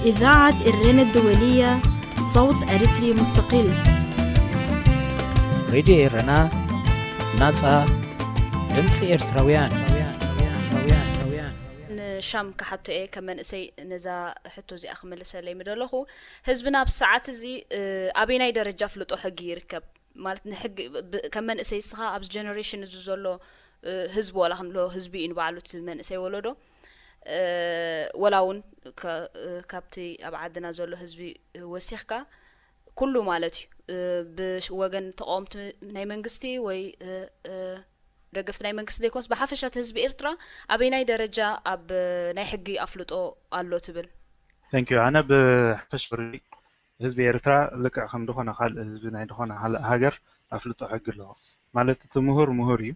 إذاعة إرينا الدولية، صوت أريتري مستقل. ሬድዮ ኤረና፣ ናጻ ድምጺ ኤርትራውያን። ንሻም ክሓቶ እየ ከም መንእሰይ ነዛ ሕቶ እዚኣ ክምልሰለይ ምደለኹ። ህዝብና ኣብዚ ሰዓት እዚ፣ እ፣ ኣበይናይ ደረጃ ኣፍልጦ ሕጊ ይርከብ? ማለት ንሕጊ ብ- ከም መንእሰይ እስኻ ኣብዚ ጀነሬሽን እዚ ዘሎ፣ እ፣ ህዝቢ ዋላ ክንብሎ ህዝቢ እዩ ንባዕሉ እቲ መንእሰይ ወለዶ፣ እ፣ ወላ እውን ከ- እ፣ ካብቲ ኣብ ዓድና ዘሎ ህዝቢ ወሲኽካ ኩሉ ማለት እዩ። እ፣ ብወገን ተቃወምቲ ናይ መንግስቲ ወይ፣ እ፣ እ፣ ደገፍቲ ናይ መንግስቲ ዘይኮንስ ብሓፈሻ እቲ ህዝቢ ኤርትራ ኣበይናይ ደረጃ ኣብ ናይ ሕጊ ኣፍልጦ ኣሎ ትብል? Thank you። ኣነ ብሓፈሽ ፍርዲ ህዝቢ ኤርትራ ልክዕ ከም ዝኾነ ካልእ ህዝቢ ናይ ዝኾነ ካልእ ሃገር ኣፍልጦ ሕጊ ኣለዎ። ማለት እቲ ምሁር ምሁር እዩ።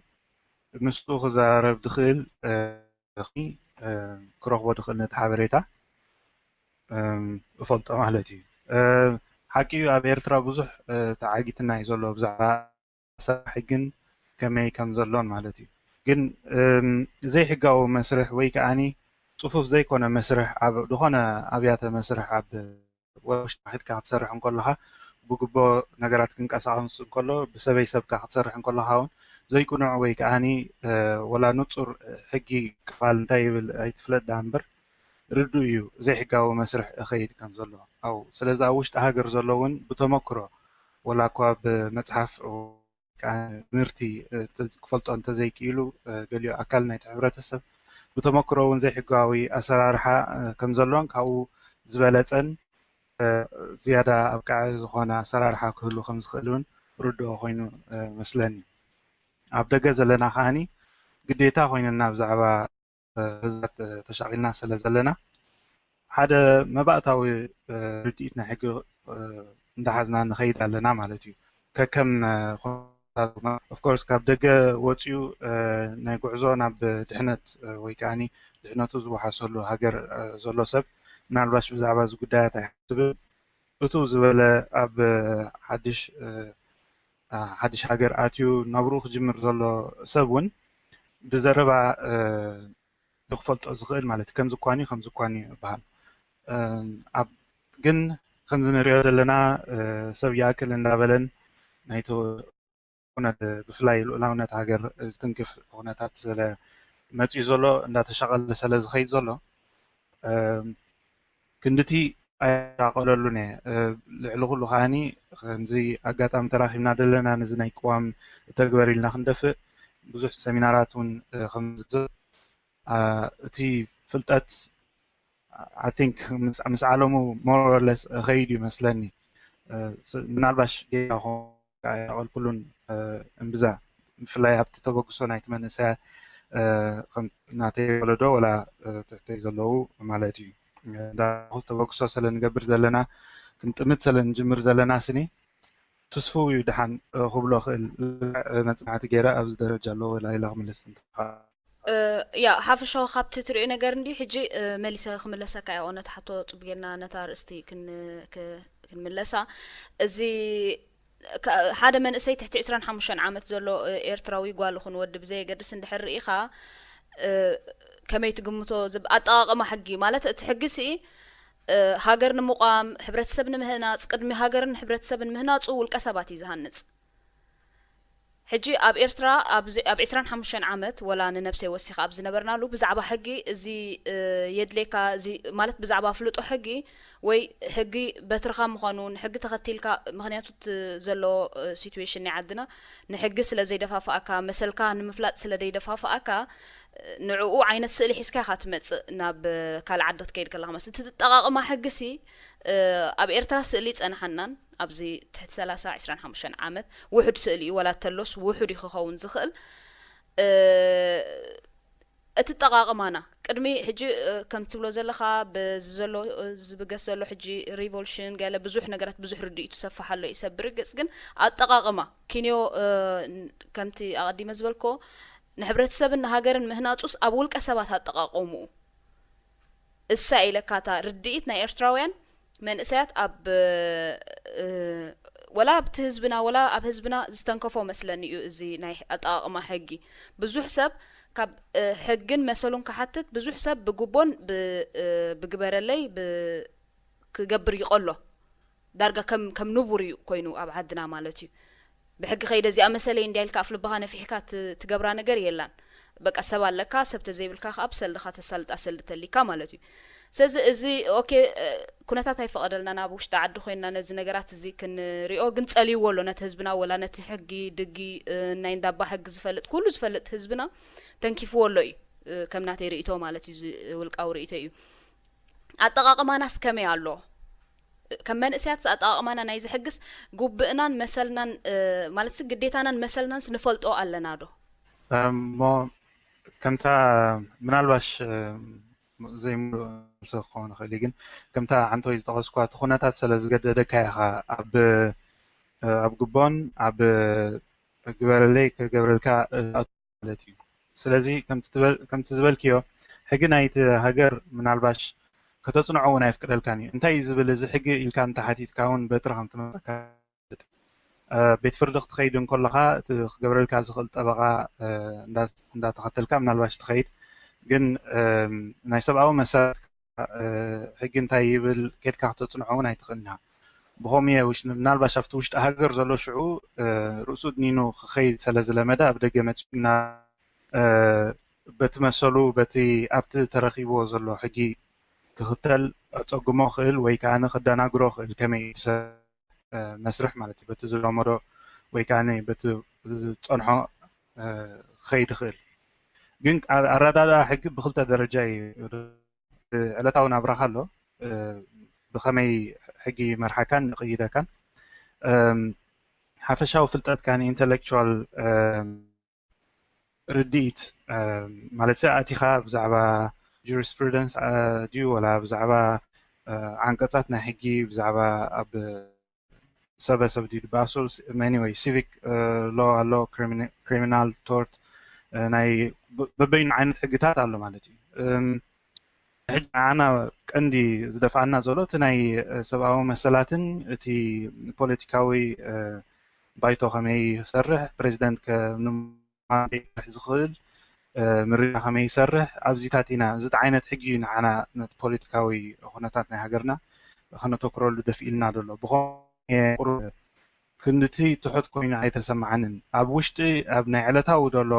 ምስኡ ክዘራረብ ድኽእል፣ እ፣ እ፣ ክረኽቦ ድኽእል ነቲ ሓበሬታ፣ እም፣ እፈልጦ ማለት እዩ። እ፣ ሓቂ እዩ ኣብ ኤርትራ ብዙሕ፣ እ፣ ተዓጊትና እዩ ዘሎ ብዛዕባ ኣሰራርሓ ሕግን ከመይ ከም ዘሎን ማለት እዩ። ግን፣ እም፣ ዘይሕጋዊ መስርሕ ወይ ከዓኒ ጽፉፍ ዘይኮነ መስርሕ ኣብ ዝኾነ ኣብያተ መስርሕ ኣብ ወላ ውሽጢ ኺድካ ክትሰርሕ እንከለኻ ብግቦ ነገራት ክንቀሳቐስ እንከሎ ብሰበይ ሰብካ ክትሰርሕ እንከለኻ እውን ዘይቅኑዕ ወይ ከዓኒ፣ እ፣ ወላ ንጹር ሕጊ ክፋል እንታይ ይብል ኣይትፍለጥ ደኣ እምበር ርዱእ እዩ ዘይሕጋዊ መስርሕ እኸይድ ከም ዘሎ። ኣው ስለዚ ኣብ ውሽጢ ሃገር ዘሎ እውን ብተመክሮ ወላ እኳ ብመጽሓፍ ከኣ ትምህርቲ፣ እ፣ ተዝ- ክፈልጦ እንተዘይክኢሉ፣ እ፣ ገሊኡ ኣካል ናይቲ ሕብረተሰብ ብተመክሮ እውን ዘይሕጋዊ ኣሰራርሓ፣ እ፣ ከም ዘሎን ካብኡ ዝበለጸን፣ እ፣ ዝያዳ ኣብቃዒ ዝኾነ ኣሰራርሓ ክህሉ ከም ዝኽእል እውን ርድኦ ኮይኑ፣ እ፣ መስለኒ። ኣብ ደገ ዘለና ከኣኒ ግዴታ ኮይኑና ብዛዕባ፣ እ፣ ህዝብታት፣ እ፣ ተሻቒልና ስለ ዘለና ሓደ መባእታዊ፣ እ፣ ርድኢት ናይ ሕጊ፣ እ፣ እንዳሓዝና ንኸይድ ኣለና ማለት እዩ። ከከም፣ እ፣ ኩነታቱ፣ of course ካብ ደገ ወፂኡ፣ እ፣ ናይ ጉዕዞ ናብ ድሕነት፣ እ፣ ወይ ከዓኒ ድሕነቱ ዝወሓሰሉ ሃገር፣ እ፣ ዘሎ ሰብ ምናልባሽ ብዛዕባ እዚ ጉዳያት ኣይሓስብን። እቱ ዝበለ ኣብ፣ እ፣ ሓድሽ፣ እ፣ እ፣ ሓድሽ ሃገር ኣትዩ ናብርኡ ክጅምር ዘሎ ሰብ እውን ብዘረባ፣ እ፣ ክፈልጦ ዝኽእል ማለት እዩ። ከምዚ እኳኒ ከምዚ እኳኒ ይበሃል። እም፣ ኣብ ግን ከምዚ ንሪኦ ዘለና፣ እ፣ ሰብ ይኣክል እንዳበለን ናይቲ ኩነት ብፍላይ ልኡላውነት ሃገር ዝትንክፍ ኩነታት ስለ መፂኡ ዘሎ እንዳተሻቐለ ስለ ዝኸይድ ዘሎ፣ እም፣ ክንድቲ ኣይሻቐለሉን እየ። እ፣ ልዕሊ ኩሉ ከዓኒ ከምዚ ኣጋጣሚ ተራኺብና ዘለና ነዚ ናይ ቅዋም ተግበር ኢልና ክንደፍእ ብዙሕ ሰሚናራት እውን፣ እ፣ ከም ዝግዘብ፣ እ፣ እቲ ፍልጠት I think ምስ ምስ ዓለሙ more or less ኸይድ እዩ መስለኒ። እ፣ ስ- ምናልባሽ ጌጋ ክኸውን ኣይሻቐልኩሉን፣ እ፣ እምብዛ ብፍላይ ኣብቲ ተበግሶ ናይቲ መንእሰያት፣ እ፣ ከም ናተይ ወለዶ ወላ፣ እ፣ ትሕተይ ዘለዉ ማለት እዩ። እ፣ እንዳኹ ተበግሶ ስለ ንገብር ዘለና ክንጥምት ስለ ንጅምር ዘለና ስኒ ትስፉው እዩ ድሓን፣ እ፣ ክብሎ ክእል። እ፣ መጽናዕቲ ገይረ ኣብዚ ደረጃ ኣለዎ ወላ ኢለ ክምልስ እንተኻ እ፣ ያ ሓፈሻዊ ካብቲ ትሪኦ ነገር እንዲ ሕጂ፣ እ፣ መሊሰ ክምለሰካ እየ። ነቲ ሓቶ ጽቡቅ ጌርና ነታ ኣርእስቲ ክን- ክ- ክንምለሳ። እዚ ከ- ሓደ መንእሰይ ትሕቲ ዕስራን ሓሙሽተን ዓመት ዘሎ፣ እ፣ ኤርትራዊ ጓል ይኹን ወዲ ብዘየገድስ እንድሕር ርኢኻ፣ እ፣ ከመይ ትግምቶ ዝብ- ኣጠቓቕማ ሕጊ ማለት እቲ ሕጊ ሲ፣ እ፣ ሃገር ንምቋም፣ ሕብረተሰብ ንምህናጽ፣ ቅድሚ ሃገርን ሕብረተሰብን ምህናጹ ውልቀ ሰባት እዩ ዝሃንጽ። ሕጂ ኣብ ኤርትራ ኣብዚ ኣብ ዕስራን ሓሙሽተን ዓመት ወላ ንነብሰይ ወሲኻ ኣብ ዝነበርናሉ ብዛዕባ ሕጊ እዚ፣ እ፣ የድልየካ እዚ ማለት ብዛዕባ ፍልጦ ሕጊ ወይ ሕጊ በትርኻ ምዃኑ ንሕጊ ተኸቲልካ ምኽንያቱ እቲ ዘሎ፣ እ፣ ሲትዌሽን ናይ ዓድና ንሕጊ ስለ ዘይደፋፍኣካ መሰልካ ንምፍላጥ ስለ ዘይደፋፍኣካ ንዕኡ ዓይነት ስእሊ ሒዝካ ኢኻ ትመጽእ ናብ ካልእ ዓዲ ክትከይድ ከለኻ ማለት እቲ ትጠቓቕማ ሕጊ ሲ፣ እ፣ ኣብ ኤርትራ ስእሊ ይጸንሓናን ኣብዚ ትሕቲ ሰላሳ ዕስራን ሓሙሽተን ዓመት ውሑድ ስእሊ እዩ፣ ወላ ተሎስ ውሑድ እዩ ክኸውን ዝኽእል። እ፣ እቲ ጠቓቕማና ቅድሚ ሕጂ፣ እ፣ ከም ትብሎ ዘለኻ በዚ ዘሎ፣ እ፣ ዝብገስ ዘሎ ሕጂ ሪቮሉሽን ገለ ብዙሕ ነገራት ብዙሕ ርድኢቱ ሰፋሕ ኣሎ እዩ ሰብ ብርግጽ ግን ኣጠቓቕማ ኪንዮ፣ እ፣ ን- ከምቲ ኣቐዲመ ዝበልኮ ንሕብረተሰብን ንሃገርን ምህናጹስ ኣብ ውልቀ ሰባት ኣጠቓቕምኡ እሳ ኢለካ እታ ርድኢት ናይ ኤርትራውያን መንእሰያት ኣብ፣ እ፣ ወላ ኣብቲ ህዝብና ወላ ኣብ ህዝብና ዝተንከፎ መስለኒ እዩ እዚ ናይ ኣጠቓቕማ ሕጊ። ብዙሕ ሰብ ካብ፣ እ፣ ሕግን መሰሉን ክሓትት ብዙሕ ሰብ ብግቦን ብ-፣ እ፣ ብግበረለይ ብ-፣ ክገብር ይቐሎ። ዳርጋ ከም ከም ንቡር እዩ ኮይኑ ኣብ ዓድና ማለት እዩ። ብሕጊ ከይደ እዚኣ መሰለይ እንዲያ ኢልካ ኣፍ ልብኻ ነፊሕካ ት- ትገብራ ነገር የላን። በቃ ሰብ ኣለካ፣ ሰብ ተዘይብልካ ከዓ ብሰልድኻ ተሳልጣ ሰልዲ ተሊካ ማለት እዩ። ስለዚ እዚ ኦኬ ኩነታት ኣይፈቐደልናን ኣብ ውሽጢ ዓዲ ኮይንና ነዚ ነገራት እዚ ክንሪኦ፣ ግን ጸልይዎ ኣሎ ነቲ ህዝብና ወላ ነቲ ሕጊ ድጊ ናይ እንዳባ ሕጊ ዝፈልጥ ኩሉ ዝፈልጥ ህዝብና ተንኪፍዎ ኣሎ እዩ። ከም ናተይ ርእቶ ማለት እዩ፣ ውልቃዊ ርእቶ እዩ። ኣጠቓቕማናስ ከመይ ኣሎ? ከም መንእሰያት ኣጠቓቕማና ናይ ዝሕግስ ጉብእናን መሰልናን ማለት ግዴታናን መሰልናንስ ንፈልጦ ኣለና ዶ? እሞ ከምታ ምናልባሽ ዘይምሉእ መልሲ ክኸውን ይኽእል እዩ፣ ግን ከምታ ዓንተወይ ዝጠቐስኳ እቲ ኩነታት ስለ ዝገደደካ ኢኻ ኣብ ኣብ ግቦን ኣብ ግበረለይ ክገብረልካ ማለት እዩ። ስለዚ ከምቲ ዝበልክዮ ሕጊ ናይቲ ሃገር ምናልባሽ ከተፅንዖ እውን ኣይፍቅደልካን እዩ። እንታይ እዩ ዝብል እዚ ሕጊ ኢልካ እንተሓቲትካ እውን በትሪ ከም ትመፀካ ቤት ፍርዲ ክትኸይድ እንከለኻ እቲ ክገብረልካ ዝኽእል ጠበቓ እንዳተኸተልካ ምናልባሽ ትኸይድ፣ ግን ናይ ሰብኣዊ መሰላት ሕጊ እንታይ ይብል ኬድካ ክተፅንዖ እውን ኣይትኽእልና። ብኸምኡ ምናልባሽ ኣብቲ ውሽጢ ሃገር ዘሎ ሽዑ ርእሱ ድኒኑ ክኸይድ ስለ ዝለመደ ኣብ ደገ መፂኡ በቲ መሰሉ በቲ ኣብቲ ተረኺብዎ ዘሎ ሕጊ ክኽተል ኣፀግሞ ክእል ወይ ከዓ ክደናግሮ ክእል ከመይ መስርሕ ማለት እዩ በቲ ዝለመዶ ወይ ከዓ በቲ ዝፀንሖ ክኸይድ ይኽእል። ግን ኣረዳድኣ ሕጊ ብክልተ ደረጃ እዩ። ዕለታዊ ናብራኻ ኣሎ ብኸመይ ሕጊ መርሓካን ይቕይደካን ሓፈሻዊ ፍልጠትካ ን intellectual ርድኢት ማለት ኣቲኻ ብዛዕባ jurisprudence ድዩ ወላ ብዛዕባ ዓንቀፃት ናይ ሕጊ ብዛዕባ ኣብ ሰበ ሰብ ድዩ ዝበሃል anyway civic law ኣሎ፣ criminal tort ናይ በበይኑ ዓይነት ሕግታት ኣሎ ማለት እዩ። ሕጂ ንዓና ቀንዲ ዝደፍኣና ዘሎ እቲ ናይ ሰብኣዊ መሰላትን እቲ ፖለቲካዊ ባይቶ ከመይ ይሰርሕ፣ ፕሬዚደንት ከይሰርሕ ዝኽእል ምርጫ ከመይ ይሰርሕ ኣብዚታት ኢና። እዚ ዓይነት ሕጊ እዩ ንዓና ነቲ ፖለቲካዊ ኩነታት ናይ ሃገርና ከነተኩረሉ ደፊእልና ዘሎ። ብኸምኡ ክንድቲ ትሑት ኮይኑ ኣይተሰምዓንን። ኣብ ውሽጢ ኣብ ናይ ዕለታዊ ዘሎ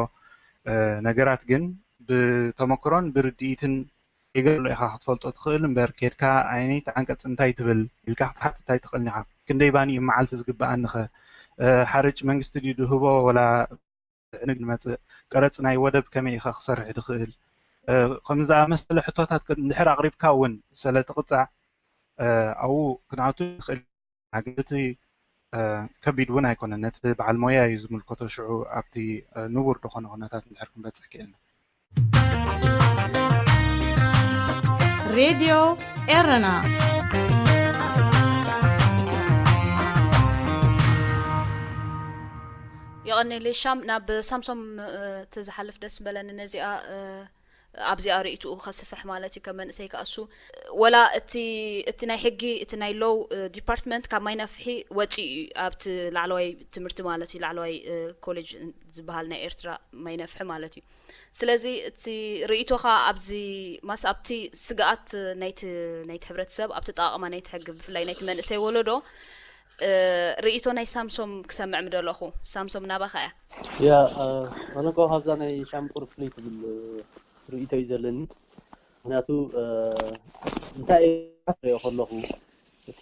ነገራት ግን ብተመክሮን ብርድኢትን ይገሎ ኢኻ ክትፈልጦ ትኽእል እምበር ኬድካ ኣይነይቲ ዓንቀፅ እንታይ ትብል ኢልካ ክትሓትት ኣይትኽእልን ኢኻ። ክንደይ ባኒ እዩ መዓልቲ ዝግበኣኒ ኸ? ሓርጭ መንግስቲ ድዩ ድህቦ ወላ ንግድ መፅእ? ቀረፅ ናይ ወደብ ከመይ ኢኻ ክሰርሕ ድኽእል? ከምዚ ዝኣመሰለ ሕቶታት እንድሕር ኣቕሪብካ እውን ስለ ትቕፃዕ ኣብኡ ክንኣቱ ይኽእል ኢና። ግን እቲ ከቢድ እውን ኣይኮነን። ነቲ በዓል ሞያ እዩ ዝምልከቶ። ሽዑ ኣብቲ ንቡር ዝኾነ ኩነታት እንድሕር ክንበፅሕ ክኢልና። ሬድዮ ኤረና የቐኔለይ ሻም። ናብ ሳምሶም ተዝሓልፍ ደስ በለኒ ነዚኣ ኣብዚኣ ርእይትኡ ከስፍሕ ማለት እዩ። ከም መንእሰይ ከኣ እሱ ወላ እቲ እቲ ናይ ሕጊ እቲ ናይ ሎው ዲፓርትመንት ካብ ማይ ነፍሒ ወፂኡ እዩ ኣብቲ ላዕለዋይ ትምህርቲ ማለት እዩ ላዕለዋይ ኮሌጅ ዝበሃል ናይ ኤርትራ ማይ ነፍሒ ማለት እዩ። ስለዚ እቲ ርእይቶኻ ኣብዚ ማስ ኣብቲ ስግኣት ናይቲ ናይቲ ሕብረተሰብ ኣብቲ ጠቓቕማ ናይቲ ሕጊ ብፍላይ ናይቲ መንእሰይ ወለዶ ርእይቶ ናይ ሳምሶም ክሰምዕ ምደለኹ። ሳምሶም ናባኻ እያ። ያ ኣነ እኮ ካብዛ ናይ ሻምቁር ፍልይ ትብል ርእይቶ እዩ ዘለኒ። ምክንያቱ እንታይ ርእዮ ከለኹ እቲ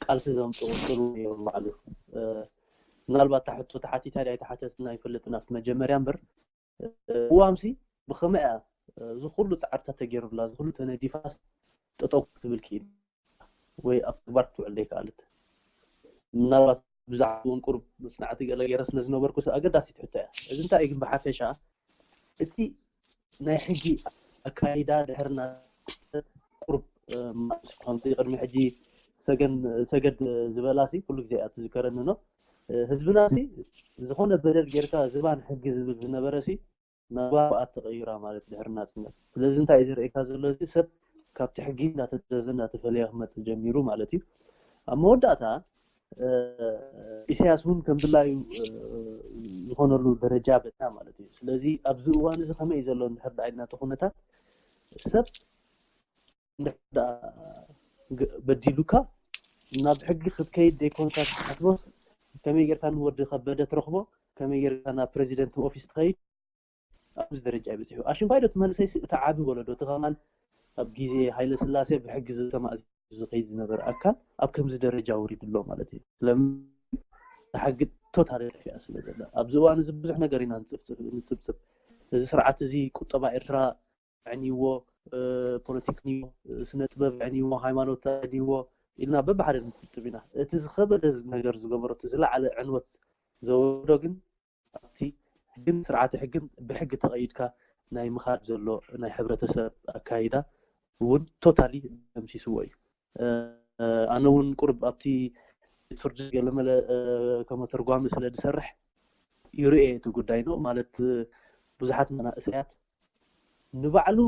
ቃልሲ ዘምፅኦ ፅሩ እዮም ባዕሉ ምናልባት ታሕቱ ተሓቲታ ዲያ ኣይተሓተትን ኣይፈልጥን ኣብቲ መጀመርያ እምበር ቅዋምሲ ብኸመይ እያ እዚ ኩሉ ፃዕርታት ተገይሩላ እዚ ኩሉ ተነዲፋስ ጠጠው ክትብል ክኢል ወይ ኣብ ተግባር ክትውዕል ዘይከኣለት ምናልባት ብዛዕባውን ቁሩብ መፅናዕቲ ገለ ገይረ ስለ ዝነበርኩ ኣገዳሲት ሕቶ እያ። እዚ እንታይ እዩ ግን ብሓፈሻ እቲ ናይ ሕጊ ኣካይዳ ድሕሪ ናፅነት ቁሩብ ከምቲ ቅድሚ ሕጂ ሰገን ሰገድ ዝበላ ሲ ኩሉ ግዜ እያ ትዝከረኒ ኖ ህዝብና ሲ ዝኾነ በደል ጌርካ ዝባን ሕጊ ዝብል ዝነበረ ሲ ናብ ባእት ተቐይራ ማለት ድሕሪ ናፅነት። ስለዚ እንታይ እዩ ዘርእየካ ዘሎ እዚ ሰብ ካብቲ ሕጊ እናተጠዘዘ እናተፈለየ ክመፅእ ጀሚሩ ማለት እዩ። ኣብ መወዳእታ ኢሳያስ እውን ከም ድላዩ ዝኾነሉ ደረጃ በፅሐ ማለት እዩ። ስለዚ ኣብዚ እዋን እዚ ከመይ እዩ ዘሎ እንድሕር ደኣ ኢልና እቲ ኩነታት ሰብ እንድሕር ደኣ በዲሉካ ናብ ሕጊ ክትከይድ ዘይኮንካ ትሓትቦ፣ ከመይ ጌርካ ንወዲ ከበደ ትረኽቦ፣ ከመይ ጌርካ ናብ ፕሬዚደንት ኦፊስ ትኸይድ፣ ኣብዚ ደረጃ ይበፅሑ። ኣሽንኳይ ዶ እቲ መንእሰይ እቲ ዓቢ ወለዶ እቲ ከማን ኣብ ግዜ ሃይለ ስላሴ ብሕጊ ዝተማእዘ ዝኸይድ ዝነበረ ኣካል ኣብ ከምዚ ደረጃ ወሪዱ ኣሎ ማለት እዩ። ስለምንታይ ሕጊ ቶታሊ ጠፊኣ ስለ ዘላ ኣብዚ እዋን እዚ ብዙሕ ነገር ኢና ንፅብፅብ። እዚ ስርዓት እዚ ቁጠባ ኤርትራ ዕንይዎ፣ ፖለቲክ ዕንይዎ፣ ስነ ጥበብ ዕንይዎ፣ ሃይማኖት ዕንይዎ ኢልና በብሓደ ንፅብፅብ ኢና። እቲ ዝኸበደ ነገር ዝገበሮ እቲ ዝለዓለ ዕንወት ዘወረዶ ግን ኣብቲ ሕግን ስርዓተ ሕግን ብሕጊ ተቐይድካ ናይ ምኻድ ዘሎ ናይ ሕብረተሰብ ኣካይዳ እውን ቶታሊ ደምሲስዎ እዩ። ኣነ እውን ቁርብ ኣብቲ ቤት ፍርዲ ገለመለ ከመተርጓሚ ስለ ዝሰርሕ ይርኤ እቲ ጉዳይ ነው ማለት ብዙሓት መናእሰያት ንባዕሉ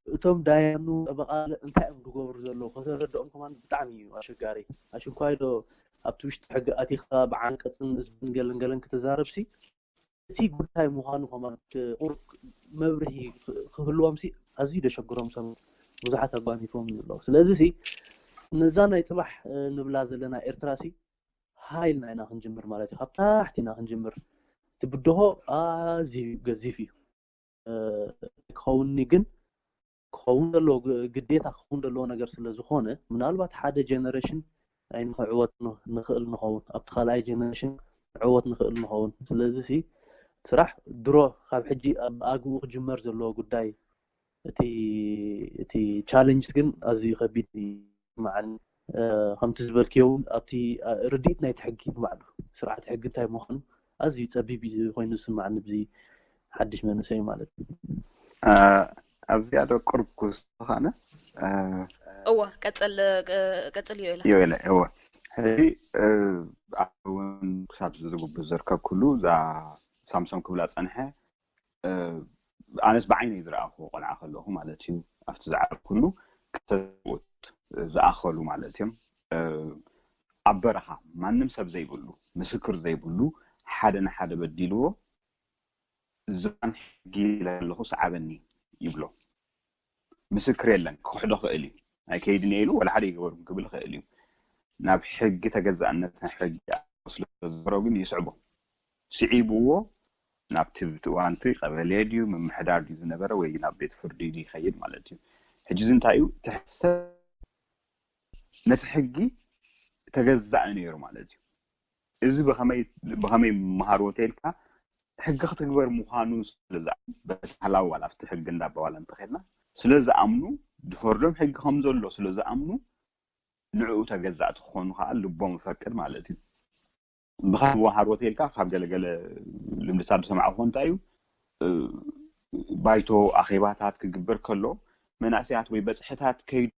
እቶም ዳያኑ ጠበቓ እንታይ እዮም ዝገብሩ ዘለዉ ከተረድኦም ከማን ብጣዕሚ እዩ ኣሸጋሪ። ኣሽንኳይ ዶ ኣብቲ ውሽጢ ሕጊ ኣቲኻ ብዓንቀፅን እዝብን ገለን ገለን ክትዛረብሲ እቲ ጉዳይ ምዃኑ ከማን ቁሩብ መብርሂ ክህልዎም ሲ ኣዝዩ ደሸግሮም ሰብ ብዙሓት ኣጓኒፎም ዘለዉ። ስለዚ ሲ ነዛ ናይ ፅባሕ ንብላ ዘለና ኤርትራ ሲ ሃይልና ኢና ክንጅምር ማለት እዩ። ካብ ታሕቲ ኢና ክንጅምር። እቲ ብድሆ ኣዝዩ ገዚፍ እዩ። ክኸውን ግን ክኸውን ዘለዎ ግዴታ ክኸውን ዘለዎ ነገር ስለ ዝኾነ ምናልባት ሓደ ጀነሬሽን ኣይንክዕወት ንኽእል ንኸውን ኣብቲ ካልኣይ ጀነሬሽን ክዕወት ንኽእል ንኸውን ስለዚ ሲ ስራሕ ድሮ ካብ ሕጂ ኣብ ኣግኡ ክጅመር ዘለዎ ጉዳይ እቲ እቲ ቻለንጅ ግን ኣዝዩ ከቢድ ይስምዓኒ ከምቲ ዝበልክዮ እውን ኣብቲ ርድኢት ናይቲ ሕጊ ንባዕሉ ስርዓት ሕጊ እንታይ ምዃኑ ኣዝዩ ጸቢብ ኮይኑ ዝስምዓኒ ብዚ ሓድሽ መንእሰይ ማለት እዩ። ኣብዚኣ ዶ ቅርብ ክውስኸነ እወ ቀጽል ቀጽል እዩ ኢለ እዮ ኢለ እወ ሕዚ እውን ክሳብ ዝጉብእ ዘርከብኩሉ እዛ ሳምሶም ክብላ ጸንሐ ኣነስ ብዓይነይ ዝረኣኹዎ ቆልዓ ከለኹ ማለት እዩ ኣብቲ ዝዓረፍኩሉ ክልተ ሰብኡት ዝኣኸሉ ማለት እዮም ኣብ በረኻ ማንም ሰብ ዘይብሉ ምስክር ዘይብሉ ሓደ ንሓደ በዲልዎ ዝባን ሕጊ ኣለኹ ሰዓበኒ ይብሎ ምስክር የለን ክሕዶ ክእል እዩ ኣይከይድን ኢሉ ወላ ሓደ ይገበርኩም ክብል ይኽእል እዩ ናብ ሕጊ ተገዛእነት ናይ ሕጊ ስለዝገበሮ ግን ይስዕቦ ስዒብዎ ናብቲ ብትእዋንቲ ቀበሌ ድዩ ምምሕዳር ድዩ ዝነበረ ወይ ናብ ቤት ፍርዲ ድዩ ይኸይድ ማለት እዩ ሕጂ እንታይ እዩ ትሕሰብ ነቲ ሕጊ ተገዛእ ነይሩ ማለት እዩ እዚ ብኸመይ መሃር ሆቴልካ ሕጊ ክትግበር ምዃኑ ስለዝኣምኑ በተሳህላዊ ዋላ ኣብቲ ሕጊ እንዳባዋላ እንተኸድና ስለዝኣምኑ ዝፈርዶም ሕጊ ከም ዘሎ ስለዝኣምኑ ንዕኡ ተገዛእቲ ክኾኑ ከዓ ልቦም ይፈቅድ ማለት እዩ ብኻብ መሃር ሆቴልካ ካብ ገለገለ ልምድታት ዝሰማዕኹ እንታይ እዩ ባይቶ ኣኼባታት ክግበር ከሎ መናእሰያት ወይ በፅሕታት ከይዱ